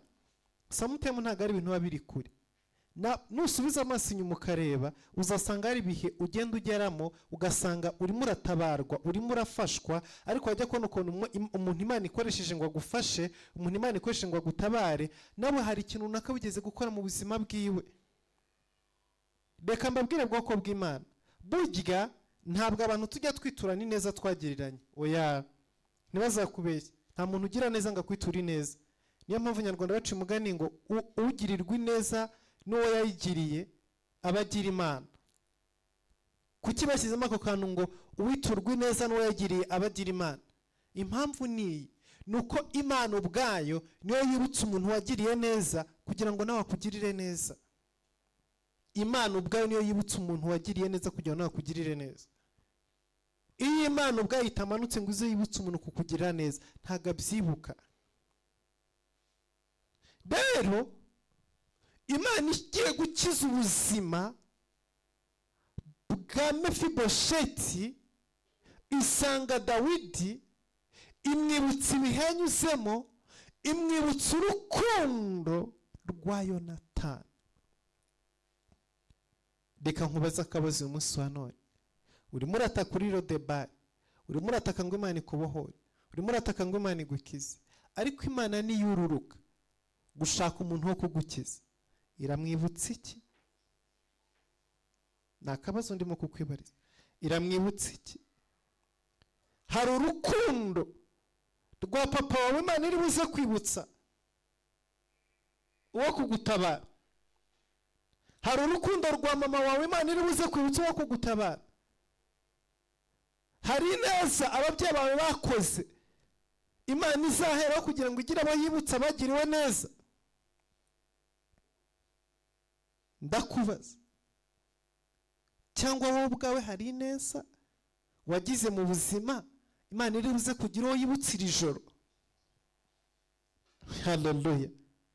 [SPEAKER 1] samutemu ntabwo ari ibintu biba biri kure, Nusubiza amaso inyuma ukareba, uzasanga hari ibihe ugenda ugeramo ugasanga urimo uratabarwa, urimo urafashwa, ariko wajya kubona ukuntu umuntu Imana ikoresheje ngo agufashe, umuntu Imana ikoresheje ngo agutabare, nawe hari ikintu runaka wigeze gukora mu buzima bwiwe. Reka mbabwire, bwoko bw'Imana, burya ntabwo abantu tujya twitura n'ineza twagiriranye. Oya, ntibazakubeshye, nta muntu ugira neza ngo akwiture ineza. Niyo mpamvu Nyarwanda baca umugani ngo ugirirwa ineza n'uwo yayigiriye aba agira Imana. Kuki bashyizemo ako kantu ngo uwiturwa ineza n'uwo yagiriye aba agira Imana? Impamvu ni iyi: ni uko Imana ubwayo niyo yibutsa umuntu wagiriye neza kugira ngo nawe akugirire neza. Imana ubwayo niyo yibutsa umuntu wagiriye neza kugira ngo nawe akugirire neza. Iyo Imana ubwayo itamanutse ngo ize yibutse umuntu kukugirira neza, ntabwo abyibuka. Rero Imana igiye gukiza ubuzima bwa Mefibosheti, isanga Dawidi, imwibutsa ibihe yanyuzemo, imwibutsa urukundo rwa Yonatani. Reka nkubaze akabazo uyu munsi wa none: urimo urataka kuri Lodebari, urimo urataka ngo Imana ikubohore, urimo urataka ngo Imana igukize, ariko Imana niyururuka gushaka umuntu wo kugukiza, iramwibutsa iki? Ni akabazo ndimo kukwibariza. Iramwibutsa iki? Hari urukundo rwa papa wawe Imana iri buze kwibutsa uwo kugutabara? Hari urukundo rwa mama wawe Imana iri buze kwibutsa uwo kugutabara? Hari ineza ababyeyi bawe bakoze Imana izaheraho kugira ngo igire abo yibutsa bagiriwe neza? Ndakubaza, cyangwa wowe ubwawe hari ineza wagize mu buzima Imana iri buze kugira uwo yibutsa iri joro? Haleluya!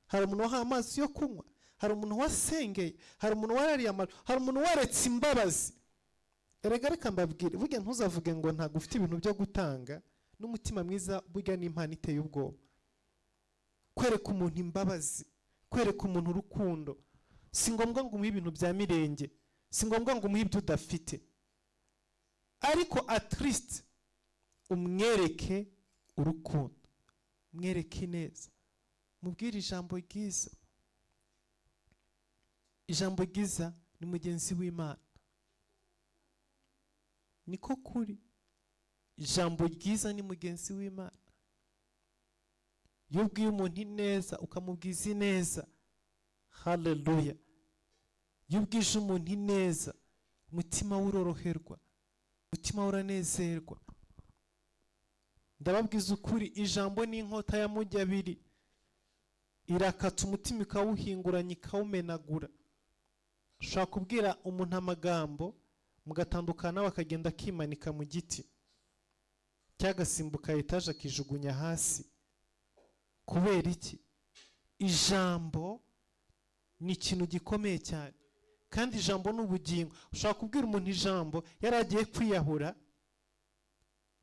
[SPEAKER 1] Hari umuntu wahaye amazi yo kunywa, hari umuntu wasengeye, hari umuntu warariye amara, hari umuntu waretse imbabazi. Erega reka mbabwire, burya ntuzavuge ngo ntabwo ufite ibintu byo gutanga. N'umutima mwiza burya ni impano iteye ubwoba. Kwereka umuntu imbabazi, kwereka umuntu urukundo, si ngombwa ngo umuhe ibintu bya mirenge, si ngombwa ngo umuhe ibyo udafite, ariko at least umwereke urukundo, umwereke ineza, mubwire ijambo ryiza. Ijambo ryiza ni mugenzi w'Imana, niko kuri. Ijambo ryiza ni mugenzi w'Imana. Iyo ubwiye umuntu ineza, ukamubwiza ineza, haleluya! Iyo ubwije umuntu ineza, umutima we uroroherwa, umutima we uranezerwa. Ndababwiza ukuri, ijambo ni inkota ya mujyi abiri, irakata umutima ikawuhinguranya, ikawumenagura. Ushobora kubwira umuntu amagambo mugatandukana, bakagenda akimanika mu giti cyagasimbuka etaje akijugunya hasi. Kubera iki? Ijambo ni ikintu gikomeye cyane, kandi ijambo ni ubugingo. Ushobora kubwira umuntu ijambo yari agiye kwiyahura,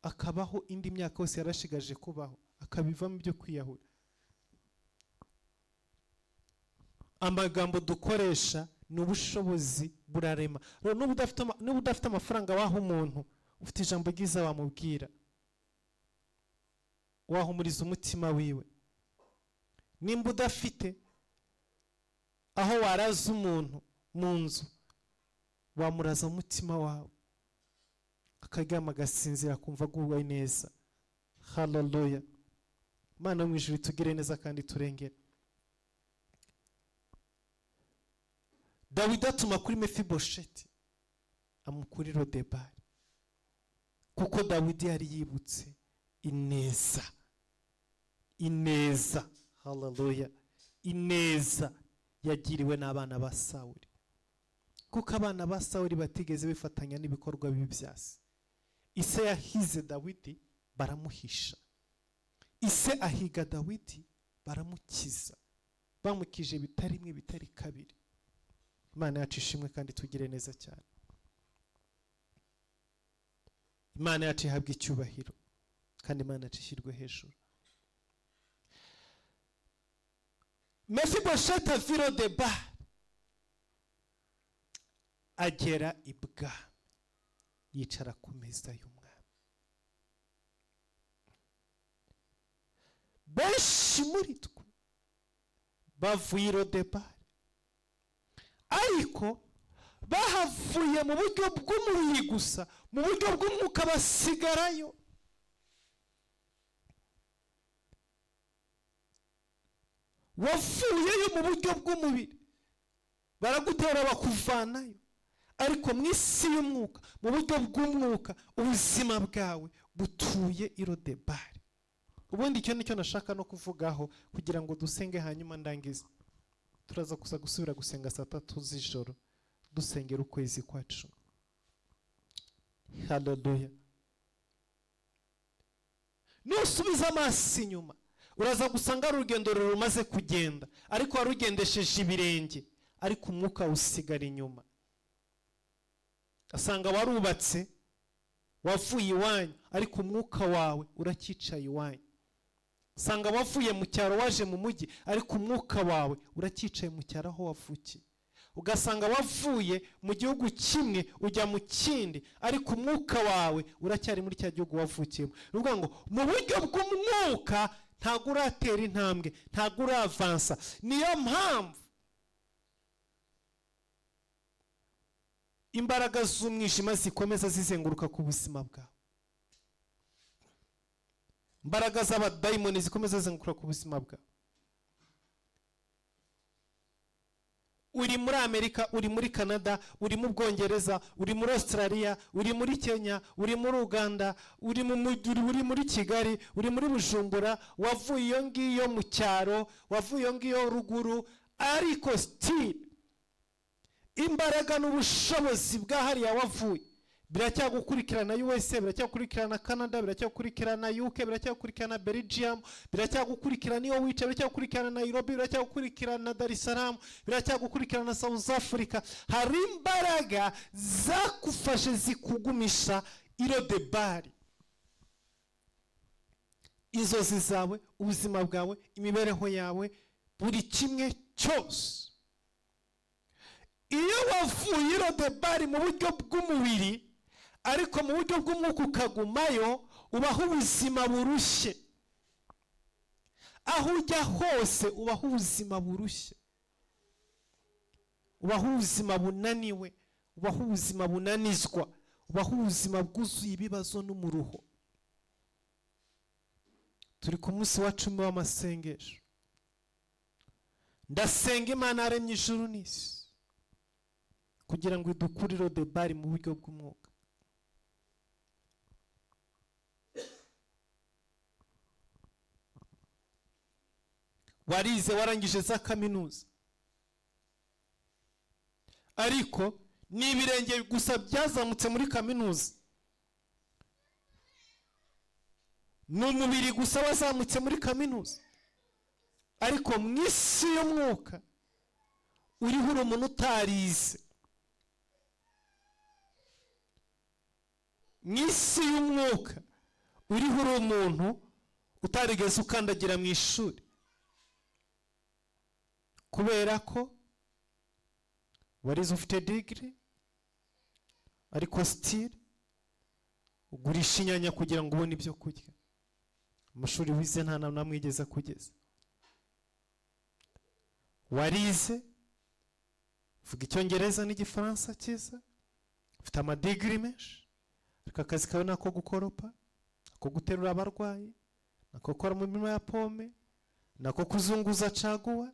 [SPEAKER 1] akabaho indi myaka yose yarashigaje kubaho, akabivamo ibyo kwiyahura. Amagambo dukoresha ni ubushobozi, burarema. Niba udafite amafaranga waha umuntu, ufite ijambo ryiza wamubwira, wahumuriza umutima wiwe. Nimba udafite aho waraza umuntu mu nzu, wamuraza umutima wawe, akaryama agasinzira, akumva aguwe neza. Haleluya! Imana yo mu ijuru itugire neza kandi turengere. Dawidi atuma kuri Mefibosheti, amukura i Lodebari, kuko Dawidi yari yibutse ineza, ineza, haleluya, ineza yagiriwe n'abana ba Sawuli, kuko abana ba Sawuli batigeze bifatanya n'ibikorwa bibi bya se. Ise yahize Dawidi baramuhisha, ise ahiga Dawidi baramukiza, bamukije bitari rimwe bitari kabiri. Imana yacu ishimwe kandi tugire neza cyane. Imana yacu ihabwe icyubahiro kandi Imana yacu ishyirwe hejuru. Mefibosheti ava i Lodebari. Agera ibwami, yicara ku meza y'umwami. Benshi muri twe bavuye i Lodebari, ariko bahavuye mu buryo bw'umubiri gusa, mu buryo bw'umwuka basigarayo. Wavuyeyo mu buryo bw'umubiri, baragutera bakuvanayo, ariko mu isi y'umwuka, mu buryo bw'umwuka, ubuzima bwawe butuye i Lodebari. Ubundi icyo nicyo nashaka no kuvugaho kugira ngo dusenge, hanyuma ndangize. Turaza kuza gusubira gusenga saa 3 z'ijoro, dusengera ukwezi kwacu. Haleluya. Nusubiza amaso inyuma, uraza gusanga ari urugendo rumaze kugenda, ariko warugendesheje ibirenge, ariko umwuka usigara inyuma. Asanga warubatse, wavuye iwanyu, ariko umwuka wawe uracyicaye iwanyu. Usanga wavuye mu cyaro waje mu mujyi, ariko umwuka wawe uracyicaye mu cyaro aho wavukiye. Ugasanga wavuye mu gihugu kimwe ujya mu kindi, ariko umwuka wawe uracyari muri cya gihugu wavukiyemo. Ni ukuvuga ngo mu buryo bw'umwuka ntabwo uratera intambwe, ntabwo uravansa. Niyo mpamvu imbaraga z'umwijima zikomeza zizenguruka ku buzima bwawe, imbaraga z'abadayimoni zikomeza zizenguruka ku buzima bwawe. Uri muri Amerika, uri muri Canada, uri mu Bwongereza, uri muri Australia, uri muri Kenya, uri muri Uganda, uri mu mujyi, uri muri Kigali, uri muri Bujumbura, wavuye iyo ngiyo mu cyaro, wavuye iyo ngiyo ruguru, ariko still imbaraga n'ubushobozi bwa hariya wavuye biracyagukurikirana USA, biracyagukurikirana Canada, biracyagukurikirana UK, biracyagukurikirana Belgium, biracyagukurikirana iyo wica, biracyagukurikirana Nairobi, biracyagukurikirana Dar es Salaam, biracyagukurikirana South Africa. Hari imbaraga zakufashe zikugumisha i Lodebari. Inzozi zawe, ubuzima bwawe, imibereho yawe, buri kimwe cyose. Iyo wavuye i Lodebari mu buryo bw'umubiri, ariko mu buryo bw'umwuka ukagumayo, ubaho ubuzima burushye. Aho ujya hose ubaho ubuzima burushye, ubaho ubuzima bunaniwe, ubaho ubuzima bunanizwa, ubaho ubuzima bwuzuye ibibazo n'umuruho. Turi ku munsi wa 10 w'amasengesho. Ndasenga Imana yaremye ijuru n'isi kugira ngo idukure i Lodebari mu buryo bw'umwuka. Warize, warangije za kaminuza, ariko ni ibirenge gusa byazamutse muri kaminuza, ni umubiri gusa wazamutse muri kaminuza, ariko mu isi y'umwuka uriho uri umuntu utarize. Mu isi y'umwuka uriho uri umuntu utarigeze ukandagira mu ishuri, kubera ko warize ufite degree, ariko still ugurisha inyanya kugira ngo ubone ibyo kurya. Amashuri wize nta namwe yigeze kugeza. Warize uvuga Icyongereza n'Igifaransa cyiza, ufite amadegree menshi, ariko akazi kawe nako gukoropa, nako guterura abarwayi, nako gukora mu mirimo ya pome, nako kuzunguza caguwa.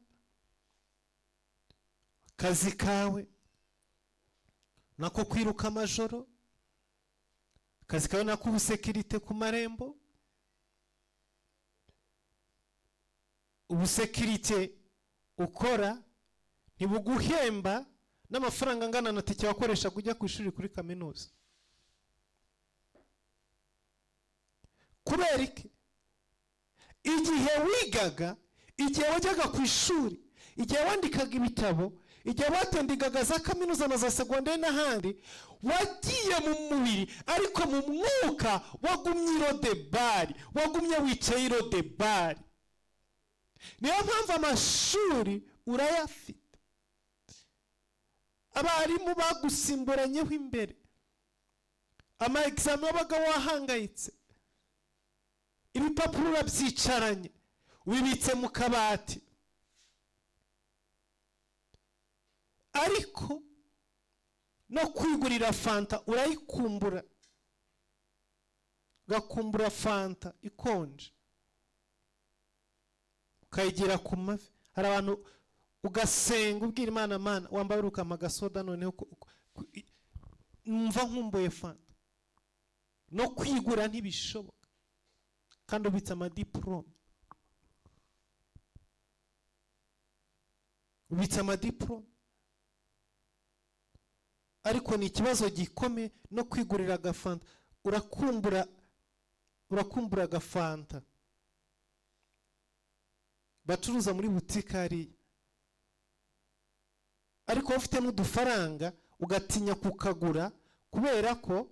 [SPEAKER 1] Akazi kawe nako kwiruka amajoro, akazi kawe nako ubusekirite ku marembo. Ubusekirite ukora ntibuguhemba n'amafaranga angana na tike wakoresha kujya ku ishuri kuri kaminuza. Kubera iki? Igihe wigaga, igihe wajyaga ku ishuri, igihe wandikaga ibitabo, igihe watendigaga za kaminuza na za segonderi n'ahandi, wagiye mu mubiri, ariko mu mwuka wagumye i Lodebari, wagumye wicaye i Lodebari. Niyo mpamvu amashuri urayafite, Abarimu bagusimburanyeho imbere, ama examen wabaga wahangayitse, ibipapuro urabyicaranye wibitse mu kabati, ariko no kwigurira fanta urayikumbura, ugakumbura fanta ikonje ukayigira ku mavi. Hari abantu ugasenga ubwira Imana, Mana wambaye urukama agasoda, noneho numva nkumbuye fanta. No kwigura ntibishoboka kandi ubitse amadiplome, ubitse amadiplome, ariko ni ikibazo gikomeye no kwigurira agafanta. Urakumbura agafanta bacuruza muri butike hariya, ariko wowe ufite n'udufaranga ugatinya kukagura kubera ko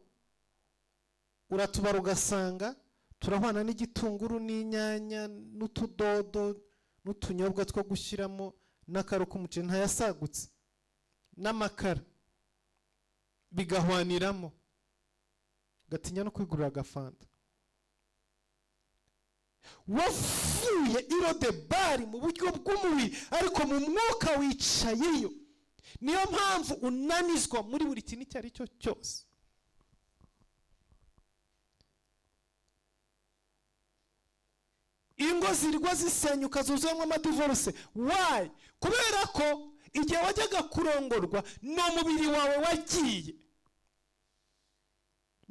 [SPEAKER 1] uratubara ugasanga turahwana n'igitunguru n'inyanya n'utudodo n'utunyobwa two gushyiramo n'akaro k'umuceri ntayasagutse n'amakara bigahwaniramo, ugatinya no kwigurira agafanta. Wavuye i Lodebari mu buryo bw'umubiri, ariko mu mwuka wicayeyo. Niyo mpamvu unanizwa muri buri kintu icyo ari cyo cyose. Ingo zirwa zisenyuka zuzuyemo amadivorce. Why? Kubera ko igihe wajyaga kurongorwa ni umubiri wawe wagiye,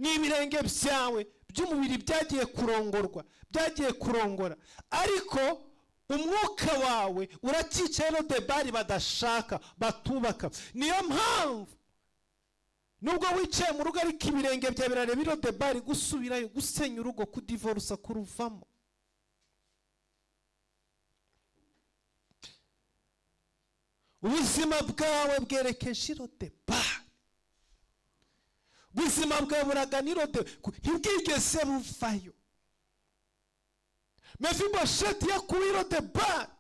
[SPEAKER 1] ni ibirenge byawe by'umubiri byagiye kurongorwa, byagiye kurongora, ariko umwuka wawe uracyicaye Lodebari badashaka, batubaka. Niyo mpamvu nubwo wicaye mu rugo ariko ibirenge byawe birareba Lodebari, gusubirayo, gusenya urugo, kudivorusa, kuruvamo. Ubuzima bwawe bwerekeje Lodebari, ubuzima bwawe buragana Lodebari, ntibwigeze buvayo. Mefibosheti yakuwe Lodebari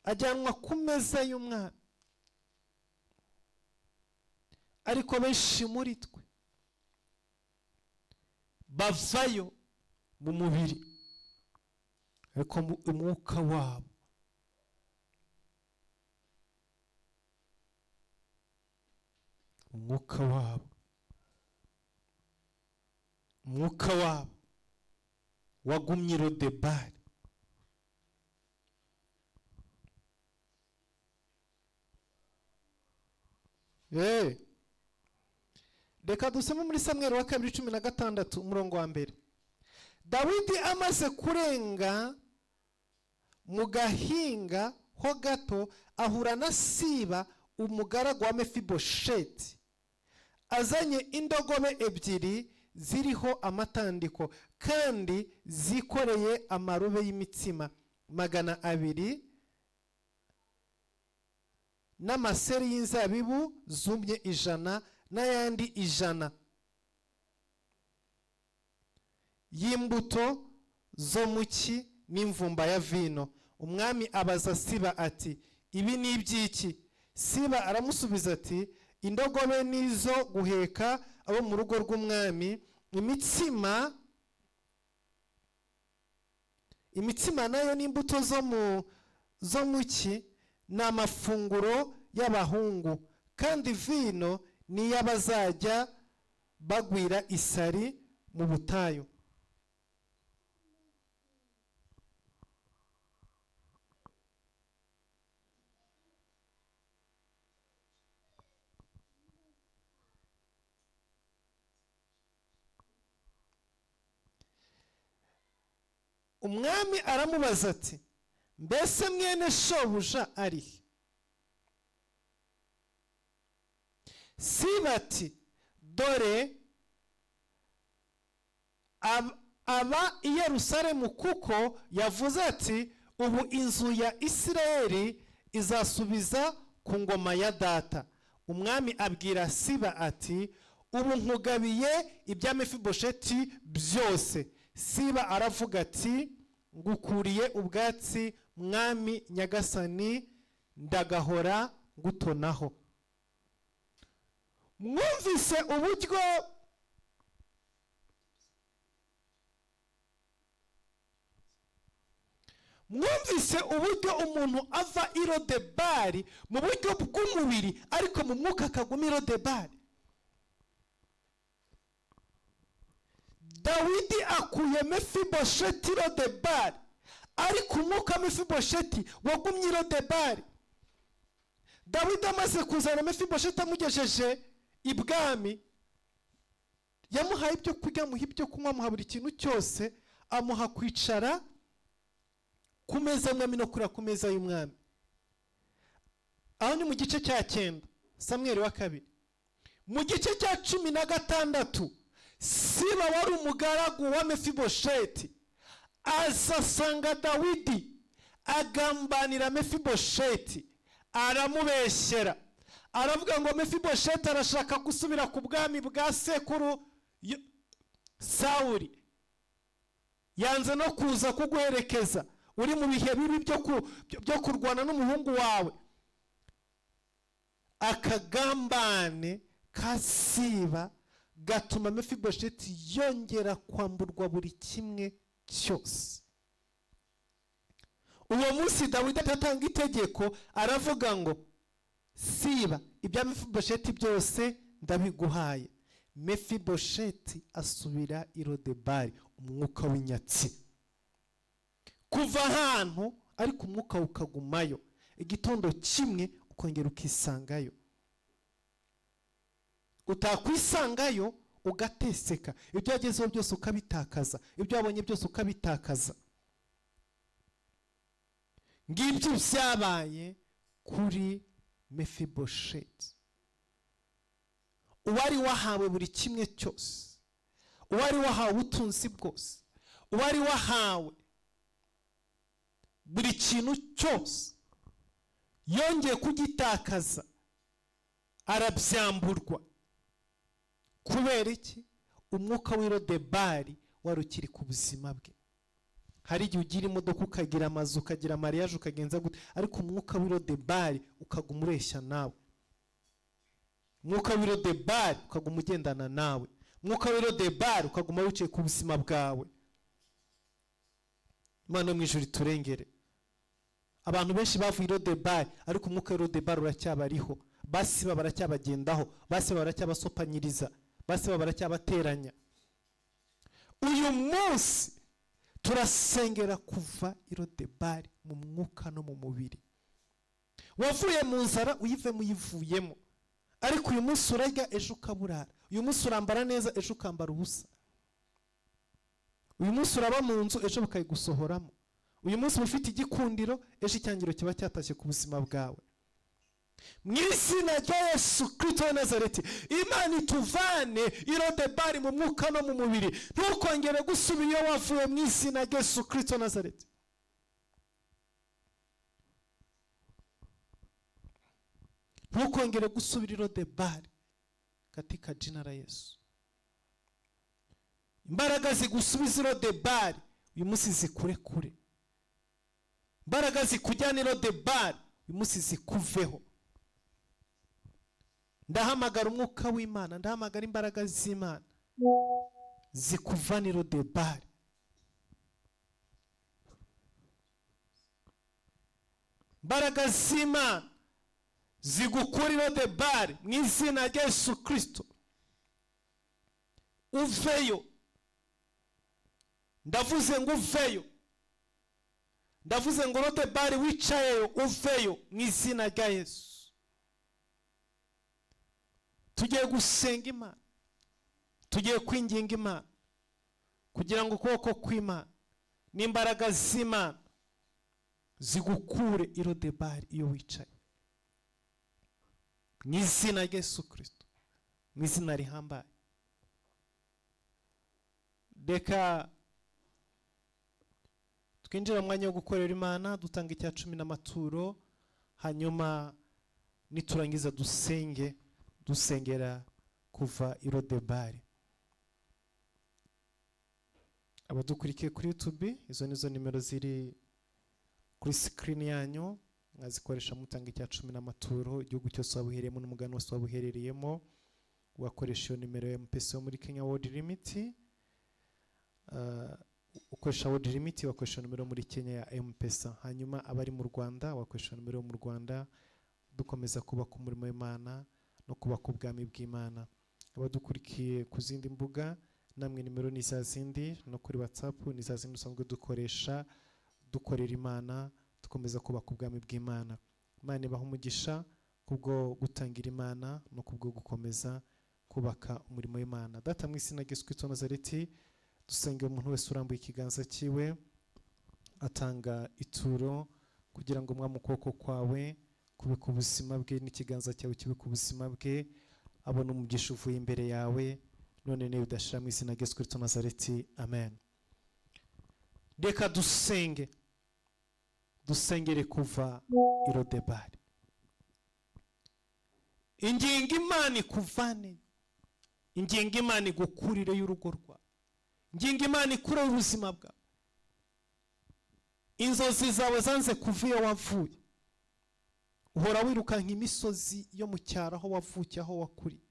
[SPEAKER 1] ajyanwa ku meza y'umwami, ariko benshi muri twe bavayo mu mubiri, ariko umwuka wabo umwuka wabo wagumye Lodebari. Reka dusome muri Samweli wa kabiri 16 umurongo wa 1. Dawidi amaze kurenga mu gahinga ho gato ahura na Siba umugaragu wa Mefibosheti, azanye indogobe ebyiri ziriho amatandiko kandi zikoreye amarube y'imitsima 200 n'amaseri y'inzabibu zumye 100 n'ayandi 100 y'imbuto zo mu cyi n'imvumba ya vino. Umwami abaza Siba ati, ibi ni iby'iki? Siba aramusubiza ati, indogobe nizo guheka abo mu rugo rw'umwami, imitsima nayo n'imbuto zo mu cyi ni amafunguro y'abahungu, kandi vino ni iy'abazajya bagwira isari mu butayu. Umwami aramubaza ati, mbese mwene shobuja ari he? Siba ati, dore aba i Yerusalemu, kuko yavuze ati, ubu inzu ya Isirayeli izasubiza ku ngoma ya data. Umwami abwira Siba ati, ubu nkugabiye ibya Mefibosheti byose. Siba aravuga ati, ngukuriye ubwatsi mwami nyagasani, Ndagahora ngutonaho. Mwumvise uburyo umuntu ava i Lodebari mu buryo bw'umubiri, ariko mu mwuka akaguma i Lodebari. Dawidi akuye Mefibosheti i Lodebari, ariko umwuka Mefibosheti wagumye i Lodebari. Dawidi amaze kuzana Mefibosheti amugejeje ibwami, yamuhaye ibyo kurya, amuha ibyo kunywa, amuha buri kintu cyose, amuha kwicara ku meza y'umwami no kurira ku meza y'umwami. Aho ni mu gice cya 9 Samweli wa kabiri. Mu gice cya 16 Siba wari umugaragu wa Mefibosheti azasanga Dawidi, agambanira Mefibosheti, aramubeshyera, aravuga ngo Mefibosheti arashaka gusubira ku bwami bwa sekuru Sawuli, yanze no kuza kuguherekeza uri mu bihe bibi byo kurwana n'umuhungu wawe. Akagambane ka Siba gatuma Mefibosheti yongera kwamburwa buri kimwe cyose. Uwo munsi Dawidi atanga itegeko, aravuga ngo Siba, ibya Mefibosheti byose ndabiguhaye. Mefibosheti asubira i Lodebari, umwuka w'inyatsi kuva ahantu, ariko umwuka ukagumayo. Igitondo kimwe ukongera ukisangayo, utakwisangayo ugateseka, ibyo wagezeho byose ukabitakaza, ibyo wabonye byose ukabitakaza. Ngibyo byabaye kuri Mefibosheti, uwari wahawe buri kimwe cyose, uwari wahawe ubutunzi bwose, uwari wahawe buri kintu cyose, yongeye kugitakaza, arabyamburwa. Kubera iki? Umwuka w'i Lodebari wari ukiri ku buzima bwe. Hari igihe ugira imodoka, ukagira amazu, ukagira mariage, ukagenza gute, ariko umwuka w'i Lodebari ukaguma ureshya nawe. Umwuka w'i Lodebari ukaguma ugendana nawe. Umwuka w'i Lodebari ukaguma wicaye ku buzima bwawe. Imana mu ijuru iturengere. Abantu benshi bavuye i Lodebari, ariko umwuka w'i Lodebari uracyabariho. Basiba baracyabagendaho, basiba baracyabasopanyiriza, basiba baracyabateranya. Uyu munsi turasengera kuva i Lodebari mu mwuka no mu mubiri. Wavuye mu nzara uyivemo uyivuyemo, ariko uyu munsi urarya ejo ukaburara, uyu munsi urambara neza ejo ukambara ubusa, uyu munsi uraba mu nzu ejo bakayigusohoramo, uyu munsi ufite igikundiro ejo icyangiro kiba cyatashye ku buzima bwawe. Mu izina rya Yesu Kristo wa Nazareti, Imana ituvane i Lodebari mu mwuka no mu mubiri, ntukongere gusubira iyo wavuye mu izina rya Yesu Kristo wa Nazareti. Ntukongere gusubira i Lodebari katika jina la Yesu. Imbaraga zigusubiza i Lodebari uyu munsi zikurekure. Imbaraga zikujyana i Lodebari uyu munsi zikuveho. Ndahamagara umwuka w'Imana, ndahamagara imbaraga z'Imana zikuvana i Lodebari. Imbaraga z'Imana zigukura i Lodebari mu izina rya Yesu Kristo. Uveyo. Ndavuze ngo uveyo. Ndavuze ngo Lodebari wicayeyo uveyo mu izina rya Yesu. Tugiye gusenga Imana, tugiye kwinginga Imana kugira ngo ukuboko kw'Imana n'imbaraga z'Imana zigukure i Lodebari iyo wicaye mu izina rya Yesu Kristo, mu izina rihambaye. Reka twinjira mu mwanya wo gukorera Imana, dutanga icya 10 n'amaturo, hanyuma niturangiza dusenge, dusengera kuva i Lodebari. Abadukurikiye kuri YouTube, izo nizo nimero ziri kuri screen yanyu, Mwazikoresha mutanga icya cumi n'amaturo. Igihugu cyose waba uherereyemo n'umugabane wose waba uherereyemo, wakoresha iyo nimero ya M-Pesa yo muri Kenya World Remit. Ukoresha World Remit, wakoresha nomero muri Kenya ya M-Pesa. Hanyuma abari mu Rwanda wakoresha nomero yo mu Rwanda. Dukomeza kubaka umurimo w'Imana no kubaka ubwami bw'Imana. Abadukurikiye ku zindi mbuga, namwe nimero ni za zindi, no kuri WhatsApp ni za zindi dusanzwe dukoresha, dukorera Imana, dukomeza kubaka ubwami bw'Imana. Imana ibaha umugisha kubwo gutangira Imana no kubwo gukomeza kubaka umurimo w'Imana. Data, mu izina rya Yesu Kristo wa Nazareti, dusengera umuntu wese urambuye ikiganza cyiwe atanga ituro, kugira ngo, Mwami, ukuboko kwawe kube ku buzima bwe n'ikiganza cyawe kibe ku buzima bwe, abona umugisha uvuye imbere yawe none niba udashira, mu izina rya Yesu Kristo wa Nazareti, amen. Reka dusenge, dusengere kuva i Lodebari. Ingingo Imana ikuvane, ingingo Imana igukurire y'urugo rwawe, ingingo Imana ikureho ubuzima bwawe. Inzozi zawe zanze kuva iyo wavuye, uhora wirukanka imisozi yo mu cyaro aho wavukiye, aho wakuriye.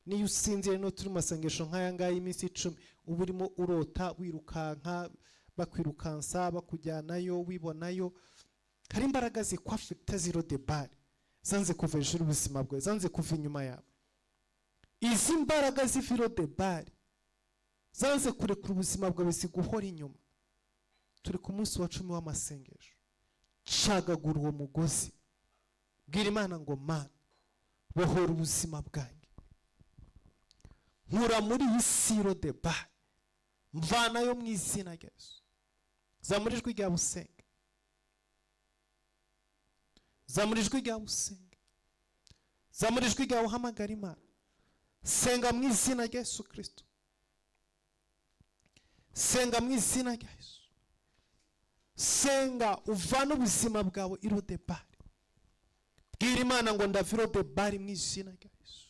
[SPEAKER 1] Niyo usinziriye, no turi mu masengesho nk'aya ngaya y'iminsi 10, uba urimo urota wirukanka, bakwirukansa, bakujyanayo, wibonayo. Hari imbaraga zikwafite z'i Lodebari, zanze kuva hejuru y'ubuzima bwawe, zanze kuva inyuma yawe. Izi mbaraga z'i Lodebari zanze kurekura ubuzima bwawe, ziguhora inyuma. Turi ku munsi wa 10 w'amasengesho. Cagagura uwo mugozi, bwira Imana ngo: "Mana, bohora ubuzima bwanjye, nkura muri iyi si Lodebari, mvanayo mu izina rya Yesu." Zamura ijwi ryawe usenge, zamura ijwi ryawe usenge, zamura ijwi ryawe uhamagara Imana. Senga mu izina rya Yesu Kirisito, senga mu izina rya Yesu, senga uvane ubuzima bwawe i Lodebari. Bwira Imana ngo: "Ndava i Lodebari mu izina rya Yesu,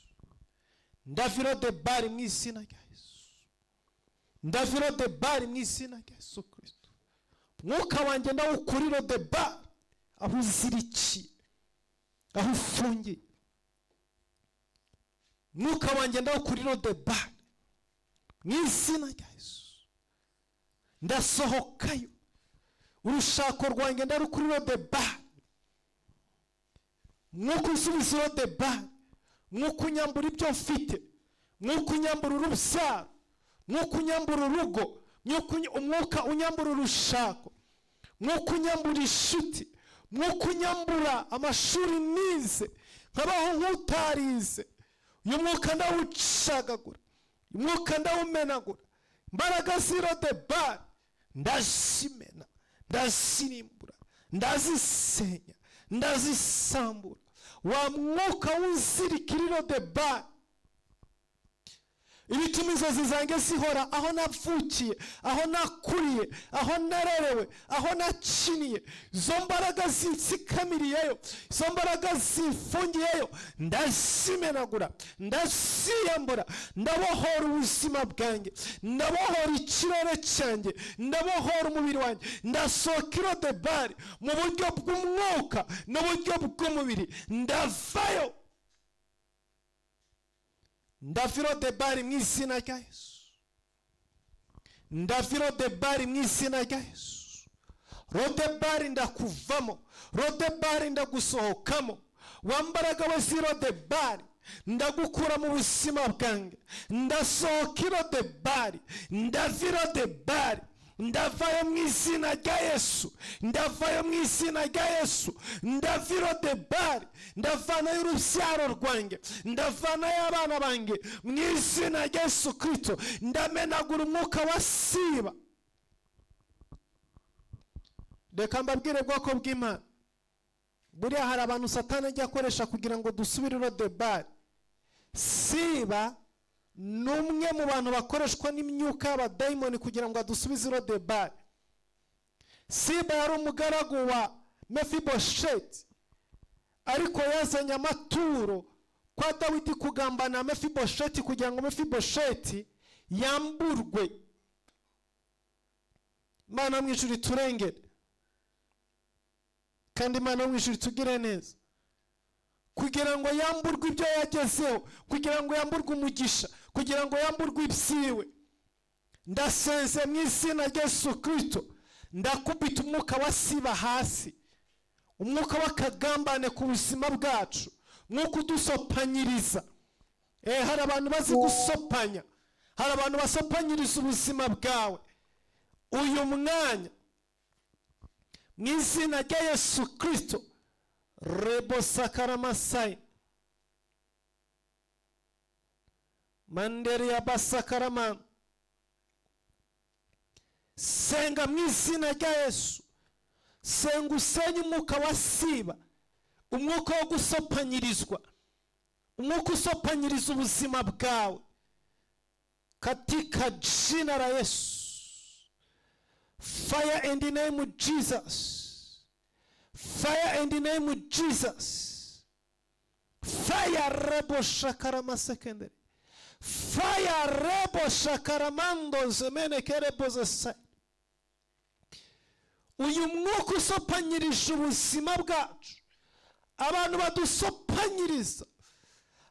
[SPEAKER 1] ndava i Lodebari mu izina rya Yesu, ndava i Lodebari mu izina rya Yesu Kirisito. Mwuka wanjye ndawukura i Lodebari, aho uzirikiye, aho ufungiye. Mwuka wanjye ndawukura i Lodebari mu izina rya Yesu, ndasohokayo. Urushako rwanjye ndarukura i Lodebari. Mwuka unsubiza i Lodebari, mwuka unyambura ibyo mfite, mwuka unyambura urubyaro, mwuka unyambura urugo, umwuka unyambura urushako, mwuka unyambura inshuti, mwuka unyambura amashuri nize nkabaho nk'utarize, uyu mwuka ndawucagagura, uyu mwuka ndawumenagura. Imbaraga z'i Lodebari ndazimena, ndazirimbura, ndazisenya, ndazisambura. Wa mwuka wuzirikira i Lodebari, ibituma inzozi zanjye zihora aho navukiye, aho nakuriye, aho narerewe, aho nakiniye, izo mbaraga zinsikamiriyeyo, izo mbaraga zifungiyeyo, ndazimenagura, ndaziyambura. Ndabohora ubuzima bwanjye, ndabohora ikirere cyanjye, ndabohora umubiri wanjye. Ndasohoka i Lodebari mu buryo bw'umwuka n'uburyo bw'umubiri. Ndavayo, ndava i Lodebari mu izina rya Yesu, ndava i Lodebari mu izina rya Yesu. Lodebari ndakuvamo, Lodebari ndagusohokamo. Wa mbaraga we z'i Lodebari, ndagukura mu buzima bwanjye. Ndasohoka i Lodebari, ndava i Lodebari, ndavayo mu izina rya Yesu, ndavayo mu izina rya Yesu. Ndava i Lodebari, ndavanayo urubyaro rwanjye, ndavanayo abana banjye mu izina rya Yesu Kirisito. Ndamenagura umwuka wa Siba. Reka mbabwire, bwoko bw'Imana, buriya hari abantu Satani ajya akoresha kugira ngo dusubire i Lodebari. Siba ni umwe mu bantu bakoreshwa n'imyuka y'abadayimoni kugira ngo adusubize i Lodebari. Siba yari umugaragu wa Mefibosheti, ariko yazanye amaturo kwa Dawidi kugambana na Mefibosheti kugira ngo Mefibosheti yamburwe. Imana mu ijuru iturengere. Kandi Imana yo mu ijuru itugire neza, kugira ngo yamburwe ibyo yagezeho, kugira ngo yamburwe umugisha, kugira ngo yamburwe ibyiwe. Ndasenze mu izina rya Yesu Kirisito, ndakubita umwuka wa siba hasi, umwuka w'akagambane ku buzima bwacu, umwuka udusopanyiriza. Hari abantu bazi gusopanya, hari abantu basopanyiriza ubuzima bwawe. Uyu mwanya mu izina rya Yesu Kirisito, rebo sakaramasayi manderi ya basakarama, senga mu izina rya Yesu, senga usenye umwuka wa siba, umwuka wo gusopanyirizwa, umwuka usopanyiriza ubuzima bwawe katika jina la Yesu. Fire in the name of Jesus, fire in the name of Jesus, fire rebo shakarama sekendere, fire rebo shakaramando zemene kerebo zesa. Uyu mwuka usopanyirije ubuzima bwacu, abantu badusopanyiriza,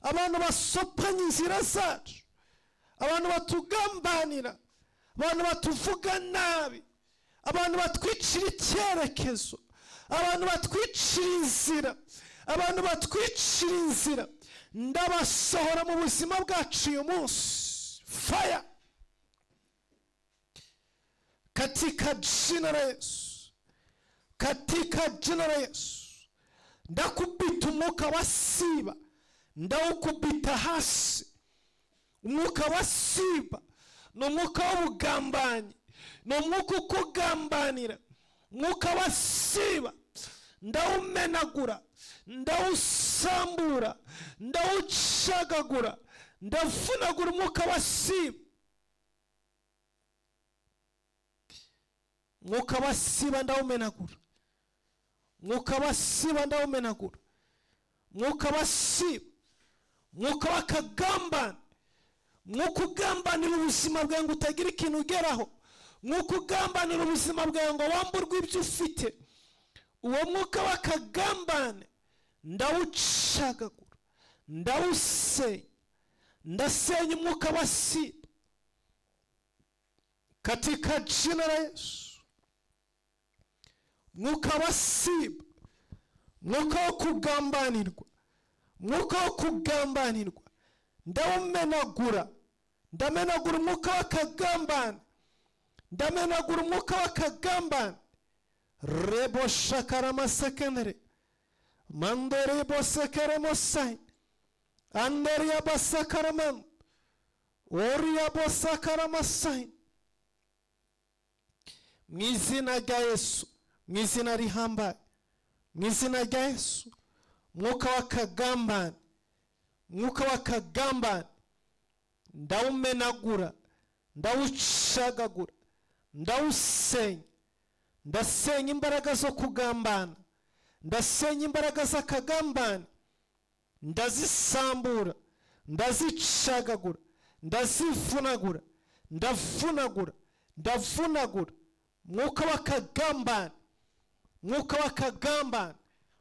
[SPEAKER 1] abantu basopanya inzira zacu, abantu batugambanira, abantu batuvuga nabi, abantu batwicira icyerekezo, abantu batwicira inzira, abantu batwicira inzira, ndabasohora mu buzima bwacu uyu munsi. Fire katika jina la Yesu, katika jina la Yesu. Ndakubita umwuka wa siba, ndawukubita hasi. Umwuka wa siba ni umwuka w'ubugambanyi, ni umwuka ukugambanira. Umwuka wa siba ndawumenagura, ndawusambura, ndawucagagura, ndavunagura umwuka wa siba. Umwuka wa siba ndawumenagura, umwuka wa siba ndawumenagura, umwuka wa siba, umwuka w'akagambane, umwuka ugambanira ubuzima bwawe ngo utagira ikintu ugeraho, umwuka ugambanira ubuzima bwawe ngo wamburwe ibyo ufite. Uwo mwuka w'akagambane ndawucagagura, ndawusenya, ndasenya umwuka wa siba katika jina la Yesu. Mwuka wa siba, mwuka wo kugambanirwa, mwuka wo kugambanirwa, ndawumenagura, ndamenagura umwuka w'akagambane, ndamenagura umwuka w'akagambane. Rebo shakarama sekendere mandere bosekere mosai anderia basakaraman oria bosakaramasai. Mu izina rya Yesu, mu izina rihambaye, mu izina rya Yesu, mwuka w'akagambane, mwuka w'akagambane ndawumenagura, ndawucagagura, ndawusenya. Ndasenya imbaraga zo kugambana, ndasenya imbaraga z'akagambane, ndazisambura, ndazicagagura, ndazivunagura, ndavunagura, ndavunagura. Mwuka w'akagambane, mwuka w'akagambane,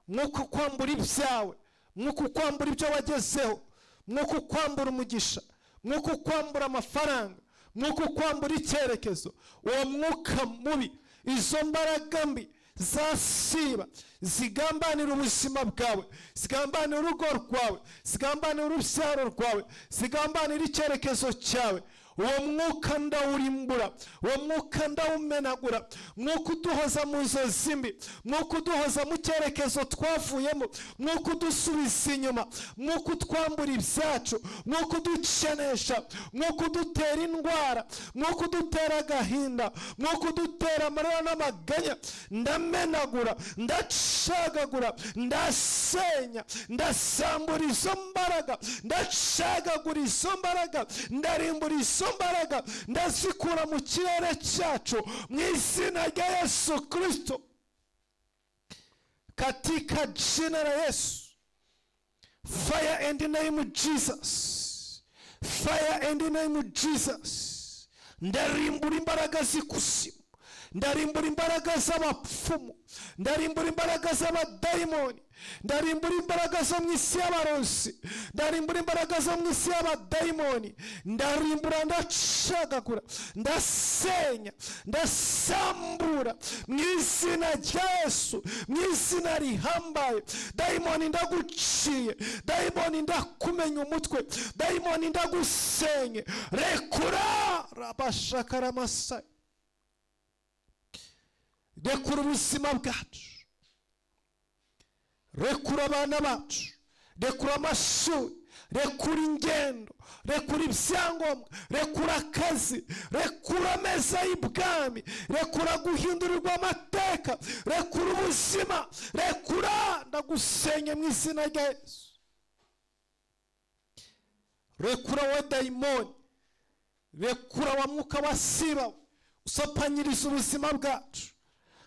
[SPEAKER 1] mwuka ukwambura ibyawe, mwuka ukwambura ibyo wagezeho, mwuka ukwambura umugisha, mwuka ukwambura amafaranga, mwuka ukwambura icyerekezo. Uwo mwuka mubi, izo mbaraga mbi za siba zigambanira ubuzima bwawe, zigambanira urugo rwawe, zigambanira urubyaro rwawe, zigambanira icyerekezo cyawe, uwo mwuka ndawurimbura, uwo mwuka ndawumenagura. Mwuka uduhoza mu nzozi mbi, mwuka uduhoza mu cyerekezo twavuyemo, mwuka udusubiza inyuma, mwuka utwambura ibyacu, mwuka udukenesha, mwuka udutera indwara, mwuka udutera agahinda, mwuka udutera amarira n'amaganya, ndamenagura, ndacagagura, ndasenya, ndasambura izo mbaraga, ndacagagura izo mbaraga, ndarimbura izo mbaraga, ndazikura mu kirere cyacu mu izina rya Yesu Kristo, katika jina la Yesu. Fire in the name of Jesus, fire in the name of Jesus. Ndarimbura imbaraga z'ikuzimu, Ndarimbura imbaraga z'abapfumu, ndarimbura imbaraga z'abadayimoni, ndarimbura imbaraga zo mu isi y'abarozi, ndarimbura imbaraga zo mu isi y'abadayimoni. Ndarimbura, ndacagagura, ndasenya, ndasambura mu izina rya Yesu, mu izina rihambaye. Dayimoni, ndaguciye. Dayimoni, ndakumenya umutwe. Dayimoni, ndagusenye. Rekura rabashakaramasaya, rekura ubuzima bwacu, rekura abana bacu, rekura amashuri, rekura ingendo, rekura ibyangombwa, rekura akazi, rekura ameza y'ibwami, rekura guhindurirwa amateka, rekura ubuzima, rekura. Ndagusenye mu izina rya Yesu. Rekura wa dayimoni, rekura wa mwuka wa siba usopanyiriza ubuzima bwacu.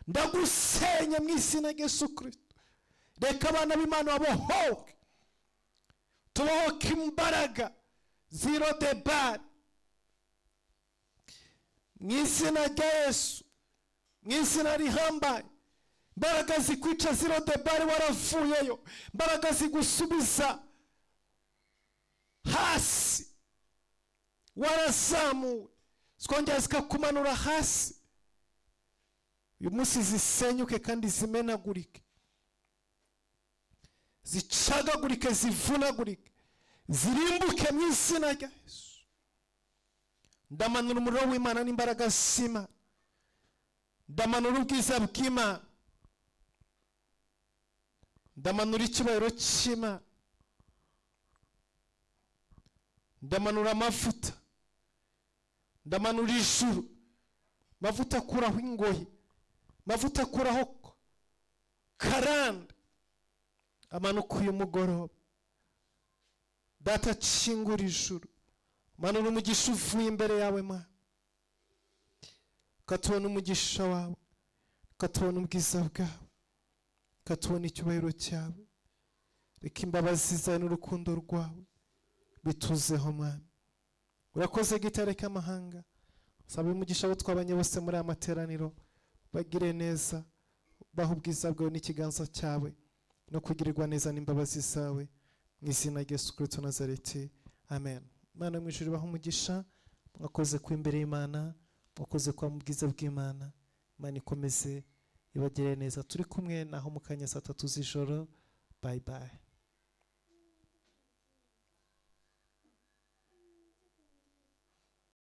[SPEAKER 1] Ndagusenye mu izina rya Yesu Kirisito. Reka abana b'Imana babohoke, tubohoke imbaraga zero de bari mu izina rya Yesu, mu izina rihambaye. Imbaraga zikwica zero de bari waravuyeyo, imbaraga zigusubiza hasi warazamuwe, zikongera zikakumanura hasi, uyu munsi zisenyuke kandi zimenagurike, zicagagurike, zivunagurike, zirimbuke mu izina rya Yesu. Ndamanura umuriro w'Imana n'imbaraga z'Imana, ndamanura ubwiza bw'Imana, ndamanura icyubahiro cy'Imana, ndamanura amavuta, ndamanura ijuru, amavuta akuraho ingoyi, amavuta akuraho karande, amanuka uyu mugoroba. Data, akingura ijuru, manura umugisha uvuye imbere yawe Mana, ukatubona umugisha wawe, ukatubona ubwiza bwawe, ukatubona icyubahiro cyawe. Reka imbabazi zawe n'urukundo rwawe bituzeho Mwami. Urakoze gitare k'amahanga. Saba umugisha abo twabanye bose muri aya materaniro, bagire neza, baha ubwiza bwawe n'ikiganza cyawe no kugirirwa neza n'imbabazi zawe, mu izina rya Yesu Kristo Nazareti, amen. Imana mu ijuru ibahe umugisha. Mwakoze ku imbere y'Imana, mwakoze kwa mu bwiza bw'Imana. Imana ikomeze ibagire neza. Turi kumwe naho mu kanya saa 3 z'ijoro. Bye bye.